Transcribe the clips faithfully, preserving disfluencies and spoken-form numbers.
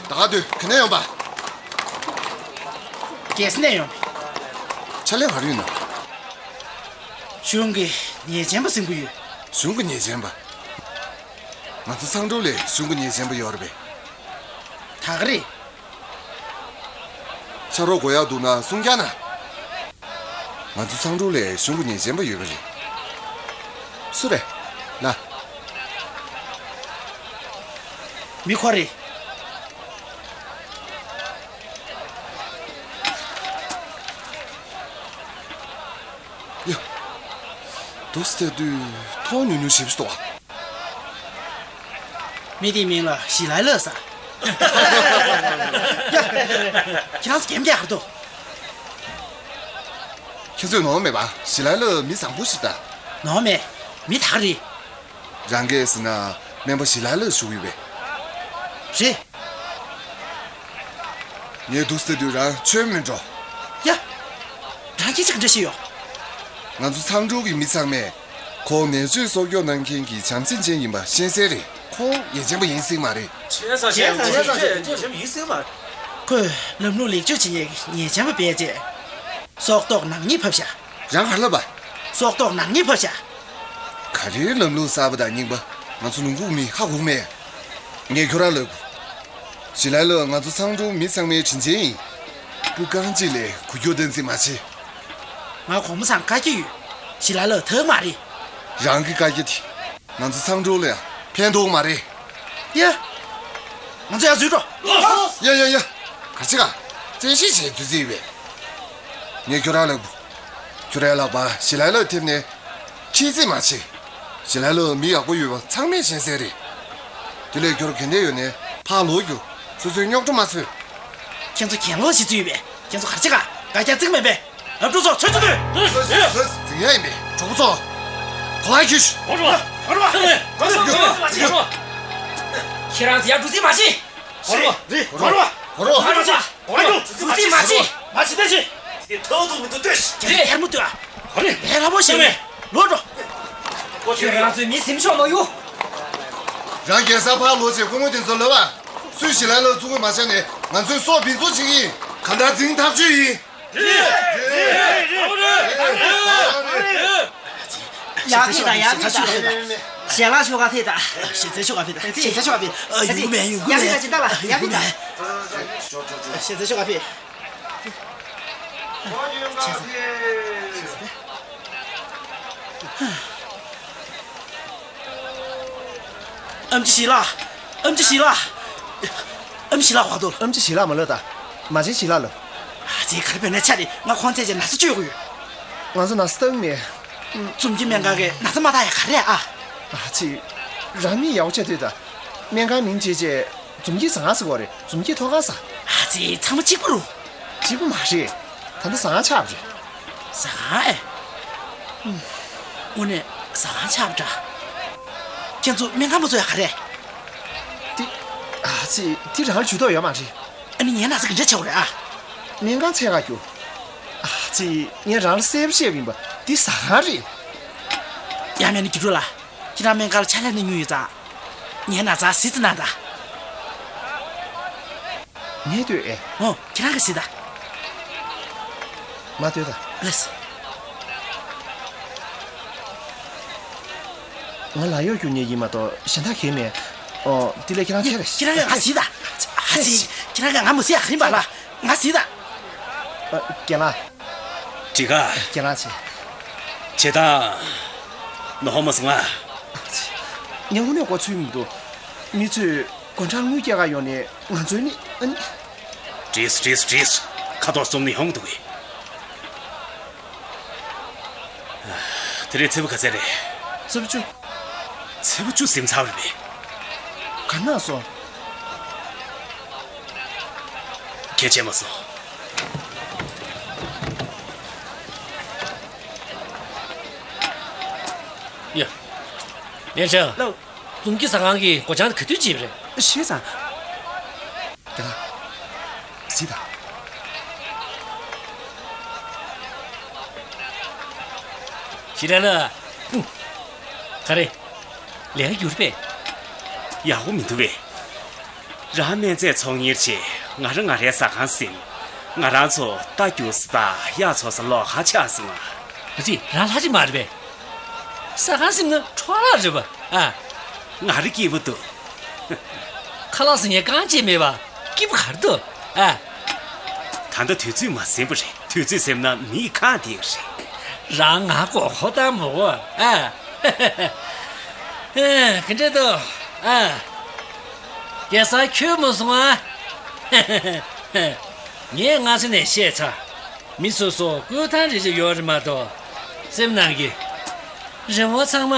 ད་ག་དུས་ག་ནས་ཡོང་པ། རྒྱལ་ས་ནས་ཡོང་པ། ཕྱག་ལས་ག་རེ་ཡོད་ན། གཞུང་གི་ཉེས་ཅན་པ་ཟིན་གྱི་ཡོད། གཞུང་གི་ཉེས་ཅན་པ། ང་ཚོ་ཚང་འབྲུག་ལ་གཞུང་གི་ཉེས་ཅན་པ་ཡོད་རེད་པས། ད་ག་རེད། ཕྱག་རོགས་དགོས་ཡག་འདུག་ན་གསུང་རྒྱག་ན། ང་ཚོ་ཚང་འབྲུག་ལ་གཞུང་གི་ཉེས་ཅན་པ་ཡོད་པ་རེད། སུ་རེད། ལ། མི་ཁོ་རེད། ཡ། དུས་དེ་དུས་མཐོང་ཉུང་ཉུང་ཞེ་པོ་ཞིག་འདུག་བ། མི་དེའི་མིང་ལ་ཞི་ལའི་ལི་ཟེར། ཡ། ཁྱེད་རང་ཚོ་གད་མོ་བགད་ག་རེ་འདུག་ཁྱེད་ཚོས་ནོར་མེད་པ། ཞི་ལའི་ལི་མི་བཟང་པོ་ཞིག་ད། ནོར་མེད། མི་ད་ག་རེད། རང་གིས་ཟེར་ན་སྨན་པ་ཞི་ལའི་ལི་ཞུ་གི་ཡོད་པས། རེད། ངས་འདུག་ཟེར་དུས་རང་ཆོས་མི་འགྲོ། ཡ། རང་སྐད་ཆ་ག་འདྲ་བཤད་ཡོད། ང་ཚོ་ཚང་འབྲུག་གི་མི་ཚང་མས་ཁོང་ནད་བཅོས་སྲོག་སྐྱོབ་གནང་མཁན་གྱི་བྱམས་བརྩེ་ཅན་ཡིན་པ་ཤེས་གསལ་རེད། ཁོང་ཉེས་ཅན་པ་ཡིན་སྲིད་མ་རེད། བྱས་ཙང་བྱས་ཙང་བྱས་ཙང་ཉེས་ཅན་པ་ཡིན་སྲིད་མ་རེད། ཁོས་ལམ་ལུགས་ལེགས་བཅོས་བྱེད་མཁན་གྱི་ཉེས་ཅན་པ་བེད་སྤྱད། སྲོག་ཐོག་ནག་ཉེས་ཕབ་བཞག་རང་ག་རེ་ལབ་པ། སྲོག་ཐོག་ནག་ཉེས་ཕབ་བཞག་ག་རེའི་ལམ་ལུགས་གསར་པ་དང་རྙིང་པ། ང་ཚོ་ལུང་ཁུག་མི་ཧ་གོ་མེད། ངས་ཁྱོད་རང་ལབ་དགོས། ཞི་ལའི་ལི་ང་ཚོ་ཚང་འབྲུག་མི་ཚང་མའི་དྲིན་ཅན་ཡིན། སྤུ་རྐང་གཅིག་ལས་འགུལ་སྐྱོད་བདེན་ཚིག་མ་བྱེད། ང་གོང་མ་ཚང་བཀའ་རྒྱ་ཡོད། ཞི་ལའི་ལི་ཐབས་མ་རེད། རང་གི་བཀའ་རྒྱ་དེ་ང་ཚོ་ཚང་འབྲུག་ལ་ཡང་ཕན་ཐོགས་མ་རེད། ཡ། ང་ཚོ་ཡར་འཛུལ་འགྲོ། ཡ་ཡ་ཡ། ག་རེ་བྱེད་ག་བཙན་ཤེད་བྱས་འཛུལ་རྩིས་ཡོད་པས། ངས་ཁྱོད་རང་ལབ་དགོས། ཁྱོད་རའི་ལག་པ་ཞི་ལའི་ལི་ཐེབས་ནས། ཁྱི་རྩིས་མ་བྱེད། ཞི་ལའི་ལི་མི་ཡག་པོ་ཡོད་པ་ཚང་མས་ཤེས་གསལ་རེད། དེ་ལས་ཁྱོད་ག་འདྲ་ཡོད་ནས་ཕར་ལོག་རྒྱུགས། སོ་སོའི་རྙོག་དྲ་མ་བཟོས། ཁྱེད་ཚོ་གྱེན་ལོག་བྱེད་རྩིས་ཡོད་པས། ཁྱེད་ཚོ་ག་རེ་བྱེད་ག་བཀའ་རྒྱ་བརྩི་གི་མེད་པས། ཨ། གྲོགས་ཚོ་ཚུར་ཚུར་ལྟོས། ཟིང་ཡ་ཡིན་པས། གྲོགས་པོ་ཚོ། གོ་ལ་ཁྱོད། གོ་རོགས། གོ་རོགས། ཁྱེད་རང་ཚོ་ཡར་འགྲོ་རྩིས་མ་བྱེད། གོ་རོགས། གོ་རོགས། གོ་རོགས། གོ་རོགས། འགྲོ་རྩིས་མ་བྱེད། མ་བྱེད་མ་བྱེད། དེ་ཐོག་ཏུ་མི་འདུག་ལྟོས། རེད། ཧེ་མོ་ལྟོས། ཨ། གོ་རེད། ཧེ་ལྷ་མོ་ཞིག་མེད། ལོག་འགྲོ། ཁྱོད་རང་ཚོའི་མི་སེམས་ཤོག་མ་ཡོང་། རང་རྒྱལ་ས་ཕར་ལོག་བྱས་སྐུ་ངོ་དེ་ཚོ་ལབ་པ། སུས་ཞི་ལའི་ལི་བཙུགས་མ་བྱས་ནས་ང་ཚོས་སྲོག་ཕུན་ཚོགས་བྱེད་ཀྱི་ཡིན། གང་ལྟར་འཛིང་ཐག་ཆོད་ཡིན། རེད། རེད། རེད། རེད། ཡར་ཕེབས་དང་། ཡར་ཕེབས་དང་། ཞལ་ལག་ཆོ་ག་ཕེབས་དང་། ཞལ་རྩེ་ཆོ་ག་ཕེབས་དང་། ཞལ་རྩེ་ཆོ་ག་ཕེབས། ཨ། ཡོང་གི་མེད། ཡོང་གི་མེད། ཡར་ཕེབས་དང་། ཇི་ལྟ་བ་ཡར་ཕེབས་དང་། ཞལ་རྩེ་ཆོ་ག་ཕེབས། ཨེམ་ཆི་ཞི་ལ། ཨེམ་ཆི་ཞི་ལ། ཨེམ་ཆི་ཞི་ལ་བར་དོ། ཨེམ་ཆི་ཞི་ལ་མ་ལོས་ད། མ་ཆེན་ཞི་ལ་ལོ། ཨ་ཙི། ག་རེ་བྱས་ནས་ཆ་རེད། ང་ཁོང་བཙལ་བྱས་ན་ཚ་བཅོས་དགོས་ཡོད། ང་ཚོ་ན་ཚ་བཏང་མེད། ཨུམ། འཛོམས་སྐྱིད་སྨན་ཁང་གིས་ན་ཚ་མ་བཏང་ཡ་ག་རེ་ཨ། ཨ་ཙི། རང་མི་ཡག་པོ་བྱས་ལྟོས་ད། སྨན་ཁང་མིང་བརྗེས་བྱས། འཛོམས་སྐྱིད་ཟ་ཁང་ཟེར་དགོས་རེད། འཛོམས་སྐྱིད་ཐོག་ཁང་ཟེར། ཨ་ཙི། ཚང་མ་གཅིག་པ་རུ། གཅིག་པ་མ་རེད། ད་ལྟ་ཟ་ཁང་ཆགས་པ་རེད། ཟ་ཁང་ཨེ། ཨུམ། དངོས་གནས་ཟ་ཁང་ཆགས་པ་འདྲ། ཁྱེད་ཚོ་སྨན་ཁང་མ་བཟོ་ཡ་ག་རེ། དེ། ཨ་ཙི། དེ་རང་ལ་ཇུས་གཏོགས་ཡོད་མ་རེད། ཨ་ནི་ངའི་ན་ཚ་ག་འདྲ་ཆགས་པ་རེད་ཨ། སྨན་ཁང་འཚོལ་ག་རྒྱུགས། ཨ་ཙི། ངས་རང་ལ་གསལ་པོ་བཤད་པ་ཡིན་པ། འདི་ཟ་ཁང་རེད། ཡ། མེད་ན་རྒྱུགས་རོགས་ལ། ཁྱེད་རང་སྨན་ཁང་ལ་ཕྱག་ལས་གནང་མྱོང་ཡོད་ཙང་། ངའི་ན་ཚ་གཟིགས་ཙམ་གནང་དང་། ངས་ལྟོས་ཨེ། འོ། ཁྱེད་རང་གིས་གཟིགས་དང་། མ་ལྟོས་དང་། ལགས་སོ། ང་ལག་གཡོག་རྒྱུགས་མཁན་ཡིན་མ་གཏོགས་གཞན་དག་གང་ཡང་མེད། ཨོ། དེ་ལས་ཁྱེད་རང་ཁྱེར། ཁྱེད་རང་གིས་ང་གཟིགས་དང་། ཨ་ཙི། ཁྱེད་རང་གིས་ང་མ་གཟིགས་ཡ་ག་རེ་ཡིན་པ་ལགས། ང་གཟིགས་དང་། ཨ། རྒན་ལགས། འགྲིག་ག་རྒན་ལགས་བྱས། བྱེད་སྟངས་ནོར་མ་སོང་ང་། ངས་དངོས་གནས་མགོ་ཚོས་མི་འདུག་མི་ཚོས་སྒོ་འགྲམ་དངུལ་སྐྱེལ་ག་ཡོང་ནས་ང་ཚོའི་ནི། ཨ་ནི། བྲིས་སོ། བྲིས་སོ། བྲིས་སོ། ཁ་དོག་བཙོང་ནི་ཡོང་འདུག་གས། དེ་རིང་ཚེས་པ་ག་ཚོད་རེད། ཚེས་པ་བཅུ། ཚེས་པ་བཅུ་ཟིན་ཚར་བ་རེད་པས། ག་ན་སོང་། ཁྱེད་བྱས་མ་སོང་། ཡ། ལན་ཆང་། ལགས། འཛོམས་སྐྱིད་ཟ་ཁང་གི་སྒོ་བྱང་དེ་ག་དུས་བརྗེས་པ་རེད། ཤེས་སོང་། རྒན་ལགས། གཟིགས་དང་། ཞི་ལའི་ལི། ཧུམ། ག་རེ། ལས་ཀ་འགྱུར་པས། ཡག་པོ་མི་འདུག་པས། རང་སྨན་རྫས་ཚོང་གཉེར་བྱས། ང་རང་ང་རའི་ཟ་ཁང་ཟིན། ང་རང་ཚོ་རྟ་རྒྱུག་ས་དང་གཡག་འཚོ་ས་ལོགས་ཀ་ཆགས་སོང་ང་། ཨ་ཙི། རང་ལྷ་ཅིག་མ་རེད་པས། ཟ་ཁང་ཟིན་ན་འཕྲོ་བརླག་རེད་པ། ཨ། ང་རང་སྐྱིད་པོ་འདུག་ཁ་ལག་ཟ་མཁན་རྐང་རྗེས་མེད་པ་སྐྱིད་པོ་ག་རེ་འདུག་ཨ། ད་ལྟ་དུས་ཚོད་མ་ཟིན་པ་རེད། དུས་ཚོད་ཟིན་ན་མི་ཁ་བདེ་གི་རེད། རང་ང་མགོ་འཁོར་བཏང་མོ་གོ་ཨ། ཨེ། ག་འདྲ་འདུག་ཨ། རྒྱལ་སར་ཁྱོད་མ་སོང་ཨ། ངས་སྔ་ས་ནས་བཤད་ཚར། མི་སོ་སོ་བསྐོས་ཐང་རེ་རེ་ཡོད་རེད་མ་གཏོགས། སེམས་ནང་གི་རི་བོ་ཚང་མ་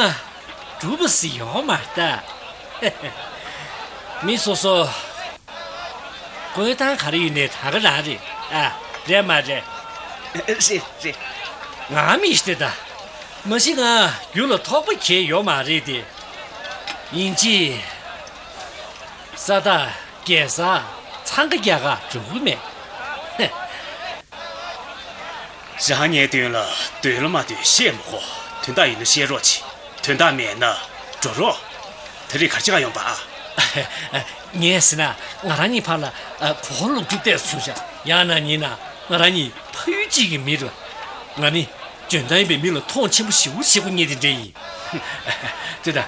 གྲུབ་པ་ཟིག་ཡོད་མ་རེད་ད། མི་སོ་སོ་བསྐོས་ཐང་ག་རེ་ཡིན་ནའི་ད་ག་རང་རེད་ཨ། རེད་མ་རེད། རེད་རེད། ང་མི་ཤི་དེ་ད། མ་གཞི་ང་རྒྱུ་ལ་ཐོགས་པ་གང་ཡོད་མ་རེད་དེ། ཡིན་གཅིག་ས་ད་རྒྱལ་ས་འཚང་ཁ་རྒྱག་ག་འགྲོ་གི་མེད། རང་ངའི་དོན་ལ་འདོད་ལ་མ་འདོད་བཤད་མི་དགོས། དོན་དག་ཡིན་ན་བཤད་རོགས་གྱིས། དོན་དག་མེད་ན་འགྲོ་རོགས། ད་རེས་ག་རེ་བྱེད་ག་ཡོང་པ་ཨ། ངས་ཟེར་ན་ང་རང་གཉིས་བར་ལ་ཨ། གོ་ལོག་རྒྱུ་བལྟས་སུ་བྱུང་ཤག་ཡང་ན་ཉིན་ན་ང་རང་གཉིས་ཕ་ཡུལ་གཅིག་གི་མི་རེད། ང་ནི་འཇོན་ཐང་ཡིན་པའི་མི་ལ་མཐོང་ཆེན་པོ་ཞེ་པོ་བྱེད་དགོས་ངེས་དེ་འདྲ་ཡིན། དེ་ད།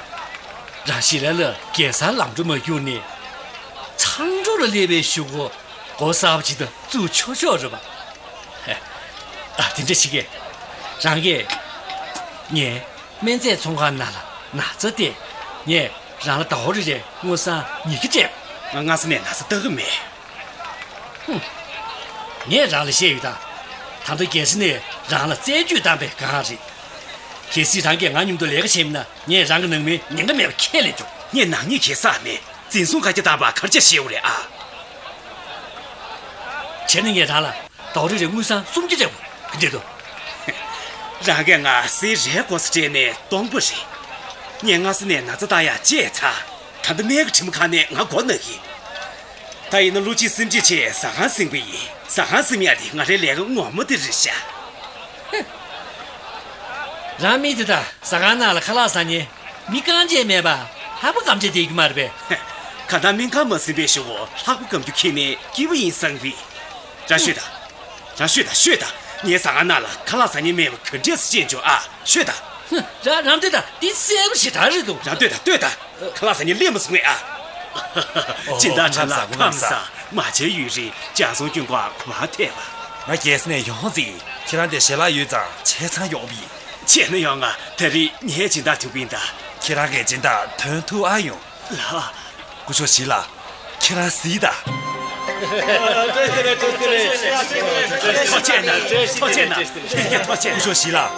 རང་ཞི་ལ་ལ་རྒྱལ་སར་ལམ་འགྲོ་མ་བསྒྱུར་ནས། ཚང་འགྲོ་ལ་སླེབས་པའི་གཞུག་གུ་སྒོ་གསར་པ་ཅིག་ཏུ་བཙུགས་ཆོག་ཆོག་རེད་པ། ཨ། དེ་འདྲ་ཞིག་གིས། རང་གིས། ངས་སྨན་རྫས་ཚོང་ཁང་ནང་ལ་ན་ཚ་བལྟས། ངས་རང་ལ་ཟླ་བ་རེ་རེར་དངུལ་སྲང་ཉིས་བརྒྱ་སྤྲད། ང་སྔ་ས་ནས་ན་ཚ་ལྟ་གི་མེད། ཧུམ། ངས་རང་ལ་བཤད་ཡོད་ད། ད་ལྟ་རྒྱལ་ས་ནས་རང་ལ་རྩད་གཅོད་བཏང་པའི་སྒང་རེད། གལ་སྲིད་རང་གིས་ང་མཉམ་དུ་ལས་ཀ་བྱས་མིན་ན་ངས་རང་གི་ནང་མི་ཉེན་ཁ་མེད་པ་ཁས་ལེན་ཆོག་ངས་ནག་ཉེས་ག་ས་མེད། འཛིན་བཟུང་ག་རྒྱ་བཏང་པ་ག་རེ་བྱས་ཤེས་དགོས་རེད་ཨ། བྱས་ན་ངས་རང་ལ་ཟླ་བ་རེ་རེ་དངུལ་སྲང་སུམ་བརྒྱ་སྤྲད་དགོས་ག་འདྲ་འདུག་རང་གིས་ང་སེ་རའི་སྒོ་སུ་སྤྲད་ནས་སྟོང་པ་རེད། ངས་སྔ་ས་ནས་ན་ཚ་བཏང་ཡག་བཅད་ཚར། ད་ལྟ་སྨན་གྱི་དྲི་མ་ཁ་ནས་ང་མགོ་ན་གི། ད་ཡིན་ན་བློ་གཅིག་སེམས་གཅིག་བྱས་ཟ་ཁང་ཟིན་པ་ཡིན། ཟ་ཁང་ཟིན་ཡག་དེ་ང་རའི་ལས་ཀ་ངོ་མ་དེ་རེད་ཤག་རང་མི་དེ་ད་ཟ་ཁང་ནང་ལ་ཁ་ལག་ཟ་མཁན་མི་རྐང་རྗེས་མེད་པ་ལྷག་པ་སྐམ་ཆ་བསྡད་རྒྱུ་མ་རེད་པས། གང་ལྟར་སྨན་ཁང་མ་ཟིན་པའི་གཞུག་གུ་ལྷག་པ་སྐམ་རྒྱུ་ཁྱེད་ནས་སྐྱིད་པོ་ཡིན་བསམ་གི། རང་ཤོད་ད། རང་ཤོད་ད་ཤོད་ད། ངའི་ཟ་ཁང་ནང་ལ་ཁ་ལག་ཟ་མཁན་མེད་པ་ག་འདྲས་སེ་ཤེས་བྱུང་ཨ། ཤོད་ད། ཧུ། རང་རང་ལྟོས་དང་འདི་གསལ་པོ་ཞེ་དྲག་རེད་འདུག་རང་ལྟོས་དང་ལྟོས་དང་། ཁ་ལག་ཟ་མཁན་སླེབས་མ་སོང་ངས་ཨ། སྦྱིན་བདག་ཁྲ་ལ་ཁམས་བཟང་། མ་བྱན་ཡུན་རིང་། ལྗགས་ཟུང་སྐྱོན་གོ་གོ་བ་ཐེབས་པ། ང་རྒྱལ་ས་ནས་ཡོང་ཙི། ཁྱེད་རང་དེ་ཞལ་ལག་ཡོད་ཙང་ཆས་ཚང་ཡོང་བ་ཡིན། བྱས་ན་ཡོང་ང་། ད་རེས་ངའི་སྦྱིན་བདག་ཐུག་པ་ཡིན་ད། ཁྱེད་རང་གི་སྦྱིན་བདག་དོན་ཐུག་ཨ་ཡོང་། ལགས། སྐུ་ཞབས་ཞི་ལགས། ཁྱེད་རང་གཟིགས་དང་། ཐུགས་རྗེ་གནང་། ཐུགས་རྗེ་གནང་། ལྷན་རྒྱས་ཐུགས་རྗེ་གནང་། སྐུ་ཞབས་ཞི་ལགས།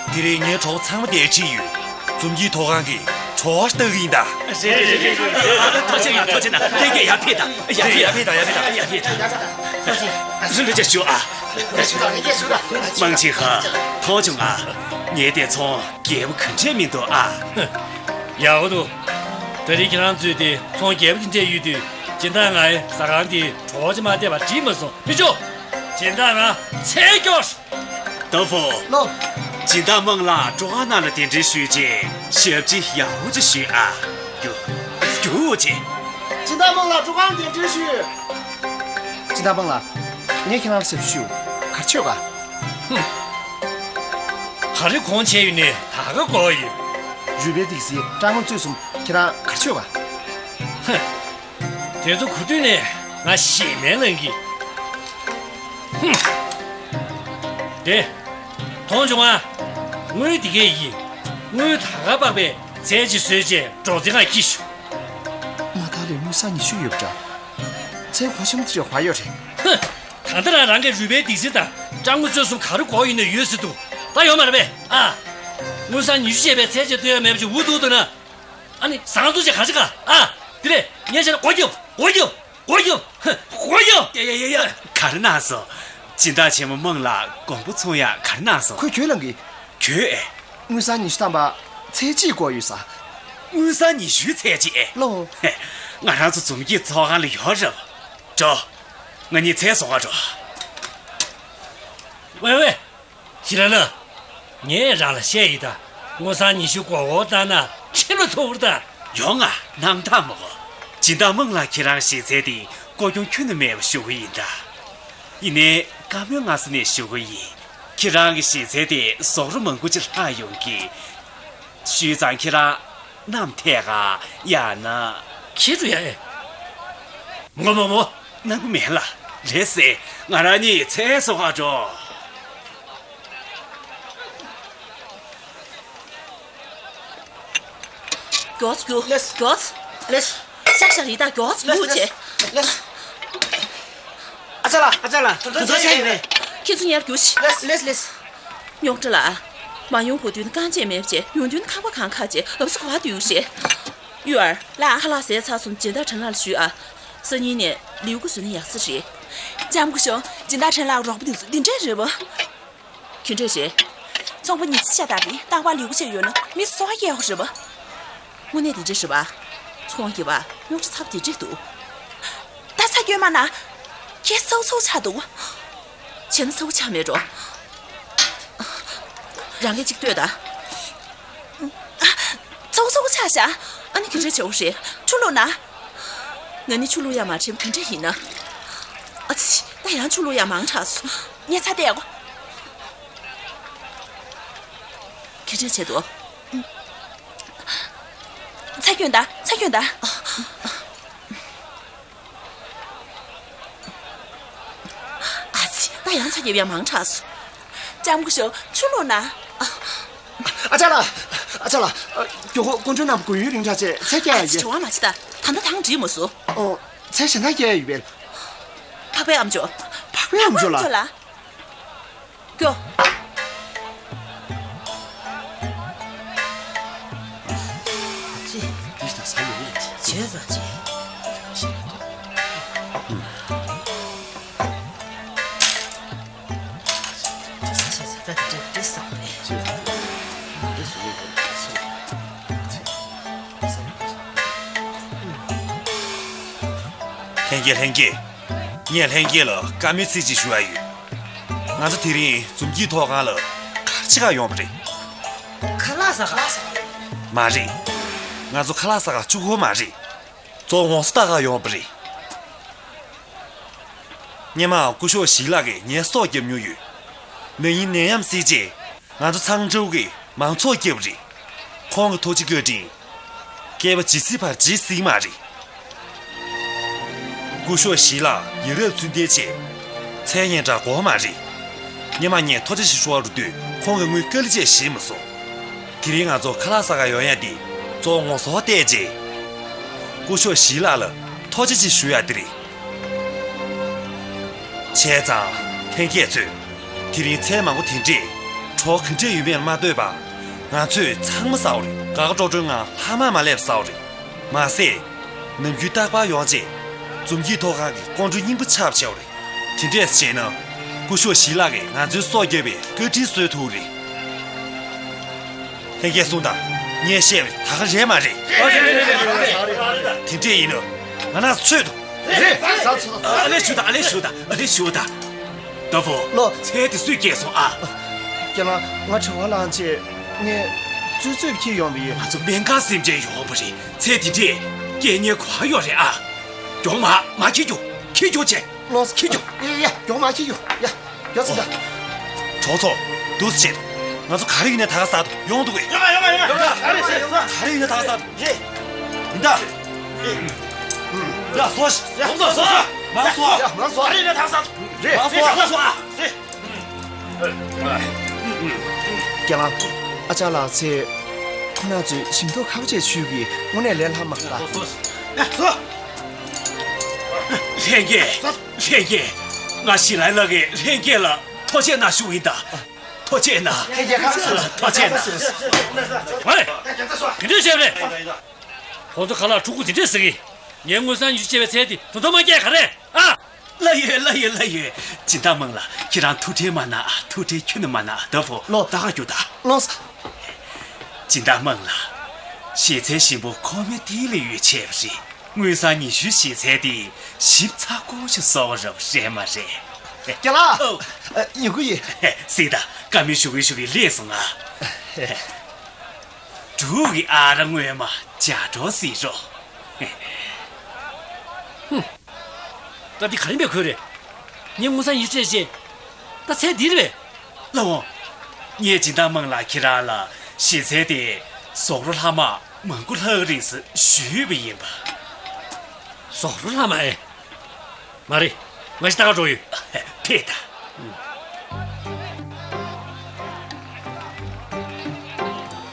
དེ་རིང་ངའི་གྲོགས་པོ་ཚང་མ་དེར་ཁྲིད་ཡོད། འཛོམས་སྐྱིད་ཐོག་ཁང་གི་གྲོགས་པོ་ལྟ་གི་ཡིན་ད། རེད་རེད་རེད་རེད། ཐུགས་རྗེ་གནང་། ཐུགས་རྗེ་གནང་། ལྷན་རྒྱས་ཡར་ཕེབས་དང་། ཡར་ཕེབས། ཡར་ཕེབས་དང་། ཡར་ཕེབས་དང་། ཡར་ཕེབས་དང་། ལྷན་རྒྱས་བཞུགས་ཨ། མང་ཆེ་ཧ། མཐོང་བྱུང་ཨ། ངའི་དེ་ཚོང་རྒྱས་པོ་ག་འདྲས་མི་འདུག་ཨ། ཡག་པོ་འདུག་ད་རེས་ཁྱེད་རང་ཚོས་དེ་ཚོང་རྒྱས་པོ་དེ་འདྲས་ཡོད་དུས་སྦྱིན་བདག་ང་ཡི་ཟ་ཁང་དེ་གྲོགས་ཅིག་མ་བསྡད་པ་འགྲིག་མ་སོང་། མི་ཆོག་སྦྱིན་བདག་ང་ཚད་སྐྱོར། ཏོ་ཧྥོ། ལོ། སྦྱིན་བདག་དམངས་ལགས་སྤྲོ་ཁང་ནང་ལ་གདན་འདྲེན་ཞུས་རྗེས་ཞབས་ཕྱི་ཡག་པོ་ཅིག་ཞུས་ཨ། རྒྱུགས། རྒྱུགས་ཅིག་སྦྱིན་བདག་དམངས་ལགས་སྤྲོ་ཁང་གདན་འདྲེན་ཞུས། སྦྱིན་བདག་དམངས་ལགས། ངས་ཁྱེད་རང་ལ་ཞབས་ཕྱི་ཞུ། ག་རེ་བྱེད་ག་ཧུམ། ག་རེ་གོང་བྱས་ཡོད་ནས་ད་ག་གོ་ཡོད། རུས་སྦལ་ཏོག་ཙམ་སྐྲག་དངུལ་བཙོས་སོང་། ཁྱེད་རང་ག་རེ་བྱེད་ག་ཧུམ། དེ་ཚོ་གོ་དུས་ནས་ང་ཞེད་སྣང་ལངས་གི། ཧུམ། དེ། མཐོང་བྱུང་ཨ། དངུལ་འདི་གས་ཡིན། དངུལ་ད་ག་དཔག་པའི་ཚད་ཅིག་བཟོས་རྗེས་འགྲོ་རྩིས་ཁང་འཁྱེར་ཤོག་མ་དག་ལས་དངུལ་སྲང་ཉི་ཤུ་ཡོད་པ་འདྲ། ཚད་གོ་ཤམ་དེ་རེ་བ་ཡོད་རེད། ཧུ། ད་ལྟ་རང་རང་གི་རུས་སྦལ་ཏོག་ཙམ་དང་སྐྲག་དངུལ་བཙོས་སོང་། ག་རེ་དགོས་ཡོད་ནས་ཡོད་ཟེར་འདུག་ད་ཡོད་མ་རེད་པས་ཨ། དངུལ་སྲང་ཉི་ཤུ་བྱས་པའི་ཚད་ཅིག་སྟོན་ཡ་མེད་པ་ཅིག་འུ་ཐུག་འདུག་ན། ཨ་ནི་ཟ་ཁང་བཙུགས་བྱས་ག་རེ་བྱེད་ག་ཨ། དེ་ལས་ངས་བྱས་ན་སྒོ་རྒྱབ། སྒོ་རྒྱབ། སྒོ་རྒྱབ། སྒོ་རྒྱབ། ཡ་ཡ་ཡ་ཡ། ག་རེ་གནང་སོང་། སྦྱིན་བདག་ཆེན་མོ་དམངས་ལགས་དགོང་པོ་ཚོང་ཡག་ག་རེ་གནང་སོང་། ཁོས་གྱོད་ལངས་གི། གྱོད་ཨེ། དངུལ་སྲང་ཉི་ཤུ་ཐམ་པ་ཚད་གཅིག་དགོས་ཡོད་ས། དངུལ་སྲང་ཉི་ཤུའི་ཚད་གཅིག་ཨེ། ལོ། ཧེ། ང་རང་ཚོ་འཛོམས་སྐྱིད་ཚོགས་ཁང་ལ་ཡོད་རེད་བ། འགྲོ། ང་གཉིས་ཚལ་བཟོ་ག་འགྲོ། ཝེ་ཝེ། ཞི་ལ་ལ། ངས་རང་ལ་བཤད་ཡིན་ད། དངུལ་སྲང་ཉི་ཤུ་མགོ་སྐོར་བཏང་ན་ཁྲིམས་ལ་ཐོབ་པ་རེད་ད། ཡོང་ང་། སྣང་དག་མ་གོ། སྦྱིན་བདག་དམངས་ལགས། ཁྱེད་རང་གི་གཞས་ཚན་དེ་སྐོར་སྐྱོང་ཁྱོན་ནས་མེད་པ་ཞུ་གི་ཡིན་ད། ཡིན་ནའི་བཀའ་མོལ་སྔ་ས་ནས་ཞུ་གི་ཡིན། ཁྱེད་རང་གི་གཞས་ཚན་དེ་ཟོག་རོ་མང་པོ་ཅིག་ལྷག་ཡོང་གི། ཞུས་ཙང་ཁྱེད་རང་མནའམ་ཐད་ག་ཡང་ན། ཁྱེད་རུ་ཡ་ཨེ། མོ་མོ་མོ། མནའ་གི་མེད་ལ། རེད་ཟེ། ང་རང་གཉིས་ཚལ་བཟོ་ག་འགྲོ། མགྱོགས་རྒྱུགས། ལེས། མགྱོགས། ལེས། ཤག་ཤག་རི་དྭགས་མགྱོགས་རྒྱུགས་བྱེད། ལེས། ཨ་ཅག་ལགས། ཨ་ཅག་ལགས། དུས་ཚོད་ཆགས་ཡིན་རེད། ཁྱེད་ཚོ་ཉར་རྒྱུགས་ཤིག། ལེས། ལེས། ལེས། རྙོག་དྲ་ལ། མ་ཡོང་གོ་དུས་ན་རྐང་རྗེས་མེད་བྱས། ཡོང་དུས་ན་ཁ་པར་གང་ཁ་བྱས། ལབ་སུ་གོ་བ་དུས་ཡོད་རེད། ཡུ་ཨར། ལགས། ཁ་ལག་ཟས་ཚར་སོང་། སྦྱིན་བདག་ཁྲེན་ལགས་ལ་ཞུས་ཨ། སང་ཉིན་ནས་ལིའུ་ཀུ་བཟོས་ན་ཡག་ས་རེད། ལྕམ་སྐུ་ཞབས། སྦྱིན་བདག་ཁྲེན་ལགས་རོགས་པ་དེ་ཚོ་འདི་འདྲས་རེད་པ། ག་འདྲས་རེད། ཚོང་པ་ཉི་ཚེ་ཤ་སྟག་རེད། རྟག་པར་ལུས་པོ་ཆེ་ཡོད་ན་མི་སོགས་སྐྱེལ་ཡོད་རེད་པ། དངོས་གནས་དེ་འདྲས་རེད་པ། ཚོང་རྒྱབ་པ་རྙོག་དྲ་ཚ་པོ་དེ་འདྲས་འདུག་ད་ཚ་སྐྱོན་མ་ན། ཁྱེད་སའུ་སའུ་ཆགས་འདུག་བྱས་ན་སའུ་ཆགས་མེད་འགྲོ། རང་གིས་གཅིག་ལྟོས་དང་། སའུ་སའུ་ཆགས་ཤག་ཨ་ནི་ག་འདྲས་བྱེད་དགོས་རེད། ཆུ་བླུགས་ན། ང་ནི་ཆུ་བླུགས་ཡག་མ་དྲན། ག་འདྲས་ཡིན་ན། ཨ་ཙི། ད་ཡང་ཆུ་བླུགས་ཡག་མང་དྲགས་སོང་། ངས་ཚྭ་བལྟས་གོ། ག་འདྲས་བྱས་འདུག་ཚྭ་སྐྱོན་ད། ཚྭ་སྐྱོན་ད། ཨ་ཙི། ད་ཡང་ཚྭ་རྒྱབ་ཡག་མང་དྲགས་སོང་། ལྕམ་སྐུ་ཞབས། ཆུ་བླུགས་ན། ཨ་ཅག་ལགས། ཨ་ཅག་ལགས། མགྱོགས་པོ་སྐུ་མགྲོན་རྣམས་དགོས་ཡུན་རིང་དྲགས་བྱས་ཚལ་སྐྱེལ་ཡག་ཡིན། བྲེལ་བ་མ་བྱེད་ད། ད་ལྟ་དང་འགྲིག་མ་སོང་། ཨོ། ཚལ་གཞན་དག་སྐྱེལ་ཡག་ཡོད་པས། འཕགས་པའི་ཨ་མཆོག་འཕགས་པའི་ཨ་མཆོག་ལགས། འཕགས་པའི་ཨ་མཆོག་ལགས། སྐྱོ། ལྷན་རྒྱས། ལྷན་རྒྱས། ངས་ལྷན་རྒྱས་ལ་བཀའ་མོལ་ཚིག་གཅིག་ཞུ་ཡ་ཡོད། ང་ཚོ་དེ་རིང་འཛོམས་སྐྱིད་ཐོག་ཁང་ལ་ག་རེ་བྱེད་ག་ཡོང་བ་རེད། ཁ་ལག་ཟ་ག་མ་རེད། ང་ཚོ་ཁ་ལག་ཟ་ག་གཅིག་པོ་མ་རེད། གཙོ་བོ་ངོ་སོ་ལྟ་ག་ཡོང་བ་རེད། སྔོན་མ་སྐུ་ཞབས་ཞི་ལགས་ཀྱིས་ངའི་སྲོག་བསྐྱབས་མྱོང་ཡོད། ན་ནིང་ནད་ཡམས་སེལ་རྗེས། ང་ཚོ་ཚང་ཀྲོའུ་གིས་མང་ཚོགས་བསྐྱབས་རེད། ཁོང་གི་ཐུགས་རྗེ་བཀའ་དྲིན། བསྐལ་པ་ཇི་སྲིད་བར་ཇི་སྲིད་མ་རེད། སྐུ་ཞབས་ཞི་ལགས་ཡ་རབས་ཚུལ་ལྡན་ཆེ། མཚན་སྙན་གྲགས་དགོས་མ་རེད། སྔོན་མ་ངས་ཐོ་ཅེ་ཞིག་ཞུ་བ་རུ་དུས་ཁོང་གིས་ངོས་དཀའ་ལས་ཅིག་བཞེས་མ་སོང་། དེ་རིང་ང་ཚོ་ཁ་ལག་ཟ་ག་ཡོང་ཡ་འདི་གཙོ་བོ་ངོ་སོ་བལྟས་རྗེས། སྐུ་ཞབས་ཞི་ལགས་ལ་ཐོ་ཅེ་ཅིག་ཞུ་ཡ་འདི་རེད། བྱས་ཙང་ལྷན་རྒྱས་ཚོས་དེ་རིང་ཚལ་མང་པོ་དེ་འདྲས་གྲོགས་ག་འདྲས་ཡོད་མེད་ལ་མ་ལྟོས་པར་ང་ཚོས་ཚང་མ་ཟ་བ་རེད། དགའ་དགའ་སྤྲོ་སྤྲོའི་ངང་ལྷག་མ་མ་སླེབས་ཟ་བ་རེད། མ་ཟད། ནམ་རྒྱུན་རྟག་པར་ཡོང་བྱས་འཛོམས་སྐྱིད་ཐོག་ཁང་གི་སྐུ་མགྲོན་རྙིང་པ་ཆགས་བྱས་པ་རེད། དེ་འདྲས་བྱས་ན། སྐུ་ཞབས་ཞི་ལགས་ཀྱིས་ང་ཚོའི་སྲོག་བསྐྱབས་པའི་བཀའ་དྲིན་གསོ་ཐུབ་རེད། ལྷན་རྒྱས་གསུངས་དང་། ངས་བཤད་པ་དེ་ག་རེད་མ་རེད། དེ་འདྲས་ཡིན་ན། ང་རང་ཚོ་ཚོད་དང་། རེད། ཨ་ལས་ཞུ་དང་། ཨ་ལས་ཞུ་དང་། ཨ་ལས་ཞུ་དང་། ད་བོ། ལོ། ཚལ་དེ་སུས་སྐྱེལ་སོང་ཨ། རྒན་ལགས། ང་དྲི་བ་ལངས་བྱས་ངས་རྩོད་རྩོད་ཁྱེར་ཡོང་བ་ཡིན། ང་ཚོ་སྨན་ཁང་སེམས་ཅན་ཡོང་བ་རེད། ཚལ་དེ་འདྲས་སྐྱེལ་མཁན་ག་པར་ཡོད་རེད་ཨ། མགྱོགས་མ་མ་ཁྱེར་རྒྱུགས། ཁྱེར་རྒྱུགས་བྱས། ལོས། ཁྱེར་རྒྱུགས། ཡ་ཡ་ཡ། མགྱོགས་མ་ཁྱེར་རྒྱུགས། ཡ། མགྱོགས་ཙམ་ད། གྲོགས་ཚོ། འདུག་སེ་བྱེད། ང་ཚོ་ག་རེ་ཡིན་ནའི་ད་ག་ཟ་འདུག་ཡོང་འདུག་གས། ཡོང་ང་ཡོང་ང་ཡོང་ང་། ག་རེ་ཟེར་ཟ། ག་རེ་ཡིན་ནའི་ད་ག་ཟ་འདུག་རེད། ཡིན་ད། ཡ་སོ་ཤི། ཡ་སོ་སོ། མང་སོ། ཡ་མང་སོ། ག་རེ་ཡིན་ནའི་ད་ག་ཟ་འདུག་རེད། མང་སོ། མང་སོ་ཨ། རེད། རྒན་ལགས། ཨ་ཅག་ལགས་ཚེ། ཁོང་རྣམ་ཚོས་ཞིམ་མདོག་ཁ་པོ་བྱས་ཞུས་ཀྱིས་དངོས་གནས་ལས་སླ་མ་རེད་ད། ལྷན་རྒྱས། ལྷན་རྒྱས། ང་ཞི་ལའི་ལགས་ཀྱིས་ལྷན་རྒྱས་ལ་ཐུགས་རྗེ་གནང་ཞུ་ཡིན་ད། ཐུགས་རྗེ་གནང་། ལྷན་རྒྱས་ཁ་པོ་བྱས། ཐུགས་རྗེ་གནང་། ཝེ། ག་འདྲས་བྱས་པ་རེད། ཁོང་ཚོ་ཁ་ལག་ཕྲུ་གུ་དེ་འདྲས་ཟ་གི། ངས་དངུལ་སྲང་ཉི་ཤུ་བྱས་པའི་ཚལ་དེ་ད་དུང་མ་སྐྱེས་ག་རེ་ཨ། སླ་ཡོད། སླ་ཡོད། སླ་ཡོད། སྦྱིན་བདག་དམངས་ལགས། ཁྱེད་རང་ཐུགས་ཁྲལ་མ་གནང་། ཐུགས་ཁྲལ་ཁྱོན་ནས་མ་གནང་། ད་བོ། ལོ། ད་ག་རྒྱུགས་དང་། ལོས། སྦྱིན་བདག་དམངས་ལགས། གཞས་ཚན་ཞིམ་པོ་ཁོ་མེ་ཏི་ལ་ཡོད་བྱས་པ་རེད། དངུལ་སྲང་ཉི་ཤུའི་གཞས་ཚན་དེ་ཞིབ་ཚགས་པོ་ཞིག་བཟོ་བ་རབ་རེད་མ་རེད། རྒན་ལགས། ཨོ། ཨ། ཡོང་གི་ཡིན། སྲིད་ད། བཀའ་མོལ་ཞུ་གི་ཞུ་གི་སླེབས་སོང་ང་། འབྲུག་གི་ཨ་ར་སྔོན་མ་ཇ་གྲོགས་ཟེར་རོ། ད་འདི་ག་རེ་མེད་ཁོས་རེད། ངས་དངུལ་སྲང་ཉི་ཤུ་སྤྲད་རྗེས། ད་ཚད་འདི་རེད་པས། ལགས་འོང་། ངས་སྦྱིན་བདག་དམངས་ལགས་ཁྱེད་རང་ལ་ཞེ་ཚན་དེ་ཟོག་རོ་ལྷག་མ་མང་པོ་ལྷག་རེད་ཟེར་ཞུས་པ་ཡིན་པ། ཟོག་རོ་ལྷག་མ་ཨེ། མ་རེད། ང་ཞིག་ལྟ་ག་འགྲོ་ཡོད། ཕེབས་དང་།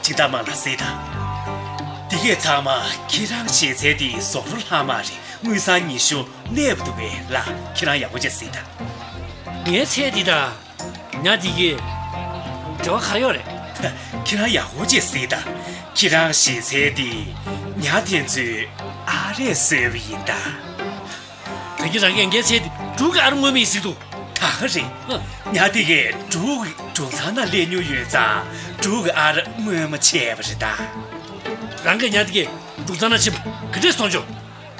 སྦྱིན་བདག་དམངས་ལགས་གཟིགས་དང་། འདི་གས་ཚང་མ་ཁྱེད་རང་ཞེ་ཚན་དེའི་ཟོག་རོ་ལྷག་མ་རེད། དངུལ་སྲང་ཉི་ཤུ་གནས་པ་འདུག་པས་ལགས། ཁྱེད་རང་ཡག་པོ་བྱས་གཟིགས་དང་། ངའི་ཚད་འདི་དང་ཉ་འདི་གས་འབྲེལ་བ་ག་རེ་ཡོད་རེད། ཁྱེད་རང་ཡག་པོ་བྱས་གཟིགས་དང་། ཁྱེད་རང་ཞེ་ཚན་དེ་ཉ་དེ་ཚོའི་ཨ་རས་བཟོས་པ་ཡིན་ད། ད་གིན་རང་གིས་ངའི་ཚད་དེ་འབྲུག་གི་ཨ་རུ་དངོས་མ་ཡིན་ཟེར་འདུག་ད་ག་རེད། ཨ། ཉ་དེ་གས་འབྲུག་གི་འབྲུག་ཚང་ནང་སླེབས་མྱོང་ཡོད་ཙང་འབྲུག་གི་ཨ་རུ་དངོས་མ་བྱས་པ་རེད་ད། རང་གིས་ཉ་དེ་གས་འབྲུག་ཚང་ནང་ཕྱིན་པ་ག་འདྲས་སོང་བྱུང་།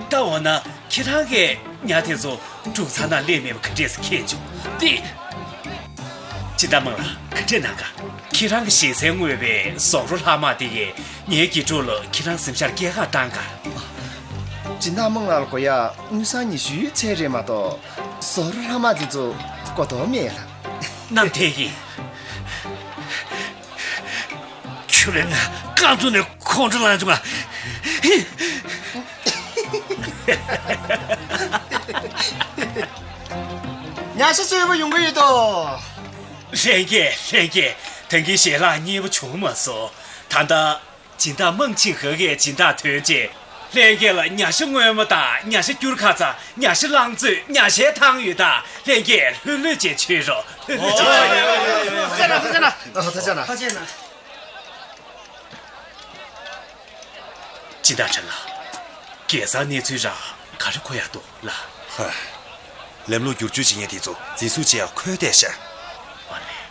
ད་འོ་ན་ཁྱེད་རང་གིས་ཉ་དེ་ཚོ་འབྲུག་ཚང་ནང་སླེབས་མེད་པ་ག་འདྲས་སེ་མཁྱེན་བྱུང་། དེ། སྦྱིན་བདག་དམངས་ལགས་ག་འདྲས་གནང་ག་ཁྱེད་རང་གི་ཞེ་ཚན་དངོས་པའི་ཟོག་རོ་ལྷག་མ་དེ་གས་ངའི་དགེ་ཕྲུག་ལ་ཁྱེད་རང་སེམས་ཤར་སྐྱེལ་ག་བཏང་ག་སྦྱིན་བདག་དམངས་ལགས་ལ་དགོས་ཡ་དངུལ་སྲང་ཉི་ཤུའི་ཚད་རེད་མ་གཏོགས་ཟོག་རོ་ལྷག་མ་དེ་ཚོ་དགོས་དོན་མེད་ལ། གནམ་ཐེ་གིས། ཁྱོད་རང་རྐང་བཙུགས་ནས་ཁོང་ཁྲོ་ལངས་བྱུང་ང་། ཉ་ཤ་བཟོས་པ་ཡོང་གི་ཡོད་དོ། ལྷན་རྒྱས་ལྷན་རྒྱས། ད་གིན་ཞལ་ལག་མཉེས་པོ་བྱུང་མ་སོང་། ད་ལྟ་སྦྱིན་བདག་དམངས་ཆིང་ཧེ་གིས་སྦྱིན་བདག་ཐོན་རྗེས་ལྷན་རྒྱས་ལ་ཉ་ཤ་བརྔོས་མ་དང་ཉ་ཤ་སྐྱུར་ཁ་ཚ། ཉ་ཤ་རླངས་བཙོས། ཉ་ཤའི་ཐང་ཡོད་ད། ལྷན་རྒྱས་ལྷོད་ལྷོད་བྱས་མཆོད་རོགས། ལྷོད་ལྷོད་བྱས་མཆོད་རོགས། ཐུགས་རྗེ་གནང་། ཐུགས་རྗེ་གནང་། ཐུགས་རྗེ་གནང་། ཐུགས་རྗེ་གནང་། སྦྱིན་བདག་ཁྲ་ལགས། སྐལ་བཟང་གནས་ཚུལ་རང་ག་རེ་གོ་ཡག་འདུག་ལགས། ཧ། ལམ་ལུགས་བསྒྱུར་བཅོས་བྱེད་མཁན་དེ་ཚོ་འཛིན་བཟུང་བྱེད་ཡག་ཁོལ་བསྡད་ཤག་མ་རེད།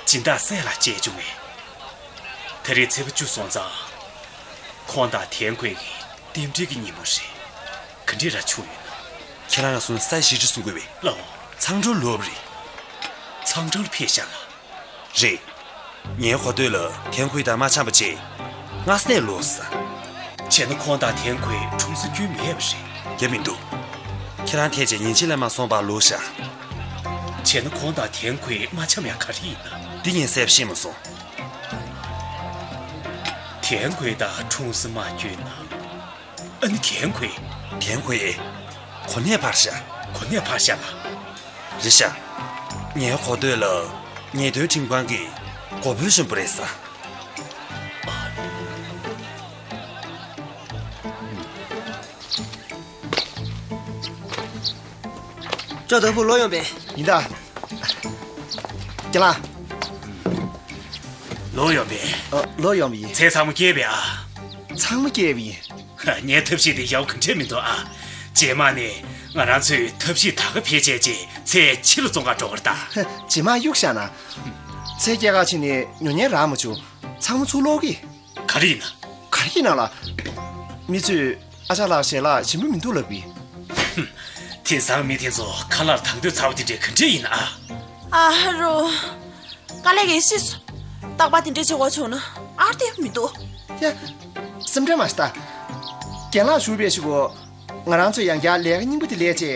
སྦྱིན་བདག་སྲས་ལགས་བྱས་བྱུང་ངས། ད་རེས་ཚེས་པ་བཅུ་སོང་ཙང་། ཁོང་དང་ཐན་ཁོས་ཀྱི་རྟེན་འབྲེལ་གྱི་ཉིན་མོ་རེད། ག་འདྲས་ར་བྱུང་ཡོད་ན། ཁྱེད་རང་ལ་སོང་ས་ཡི་ཞི་ཁྲི་གསུང་དགོས་པས། ལགས་འོང་། ཚང་སྒྲོལ་ལོབ་རེད། ཚང་སྒྲོལ་ཕེབས་ཤག་ལགས། རེད། ངའི་གོ་ཐོས་ལ་ཐན་ཁོས་དང་མ་འཆམ་པ་བྱས། སྔ་སྣེ་ལོག་ས། བྱས་ན་ཁོང་དང་ཐན་ཁོས་ཁྲུང་ས་སྐྱོན་མེད་པ་རེད། རྒྱབ་མི་འདུག་ཁྱེད་རང་ཐད་ཅེས་ཉིན་གཅིག་ལས་མ་སོང་བར་ལོག་ཤག་བྱས་ན་ཁོང་དང་ཐན་ཁོས་མ་འཆམ་ཡག་ག་རེ་ཡིན་ན། འདི་ངས་གསལ་པོ་ཤེས་མ་སོང་། ཐན་ཁོས་དང་ཁྲུང་ས་མ་སྐྱོན་ན། ཨ་ནི་ཐན་ཁོས། ཐན་ཁོས། གོ་གནས་ཕར་བཞག་གོ་གནས་ཕར་བཞག་ལ། རེད་ཤག་ངའི་གོ་ཐོས་ལ་ཉེས་དོན་ཁྲིམས་ཁང་གིས་མགོ་འབོལ་བཞིན་པ་རེད་ས། ཅོ་དོ་བུ་ལོ་ཡོང་པས། ཡིན་ད། ཀྱེ་ལ། ལོ་ཡོང་པས། ཨ། ལོ་ཡོང་པ་ཡིན། ཚེ་ཚང་མ་སྐྱེལ་བས་ཨ། ཚང་མ་སྐྱེལ་བ་ཡིན། ངའི་ཐབས་ཤེས་དེ་ཡག་ག་འདྲས་མི་འདུག་ཨ། རྗེས་མ་ནས་ང་རང་ཚོས་ཐབས་ཤེས་ད་ག་བེད་སྤྱད་རྗེས་ཚེ་ཕྱི་ལ་བཙོང་ག་འགྲོ་གི་རེད་ད། རྗེས་མ་གཡུག་བཞག་ན། ཚེ་སྐྱེལ་ག་ཕྱིན་ནས་ཉོ་མཁན་རག་མ་བྱུང་། ཚང་མ་ཚུར་སློག་གི། ག་རེ་ཡིན་ན། ག་རེ་ཡིན་ན་ལ། མི་ཚོས་ཨ་ཅག་ལགས་ཞལ་ལག་ཞིམ་པོ་མི་འདུག་ལབ་གི། དེང་སང་མི་དེ་ཚོ་ཁ་ལག་དང་དོད་ཚ་བ་དེ་འདྲས་ག་འདྲས་ཡིན་ན་ཨ། ཨ་རོ། དཀའ་ལས་ངས་ཤེས་སོང་། རྟག་པར་དེ་འདྲས་བྱེད་དགོས་བྱུང་ན་ཨར་ཏེ་མི་འདུག་ཡ། སེམས་ཁྲལ་མ་བྱེད་ད། རྒན་ལགས་ཞུ་བའི་ཞུ་གོ། ང་རང་ཚོས་ཡང་བསྐྱར་ལས་ཀ་རྙིང་པ་དེ་ལས་བྱས་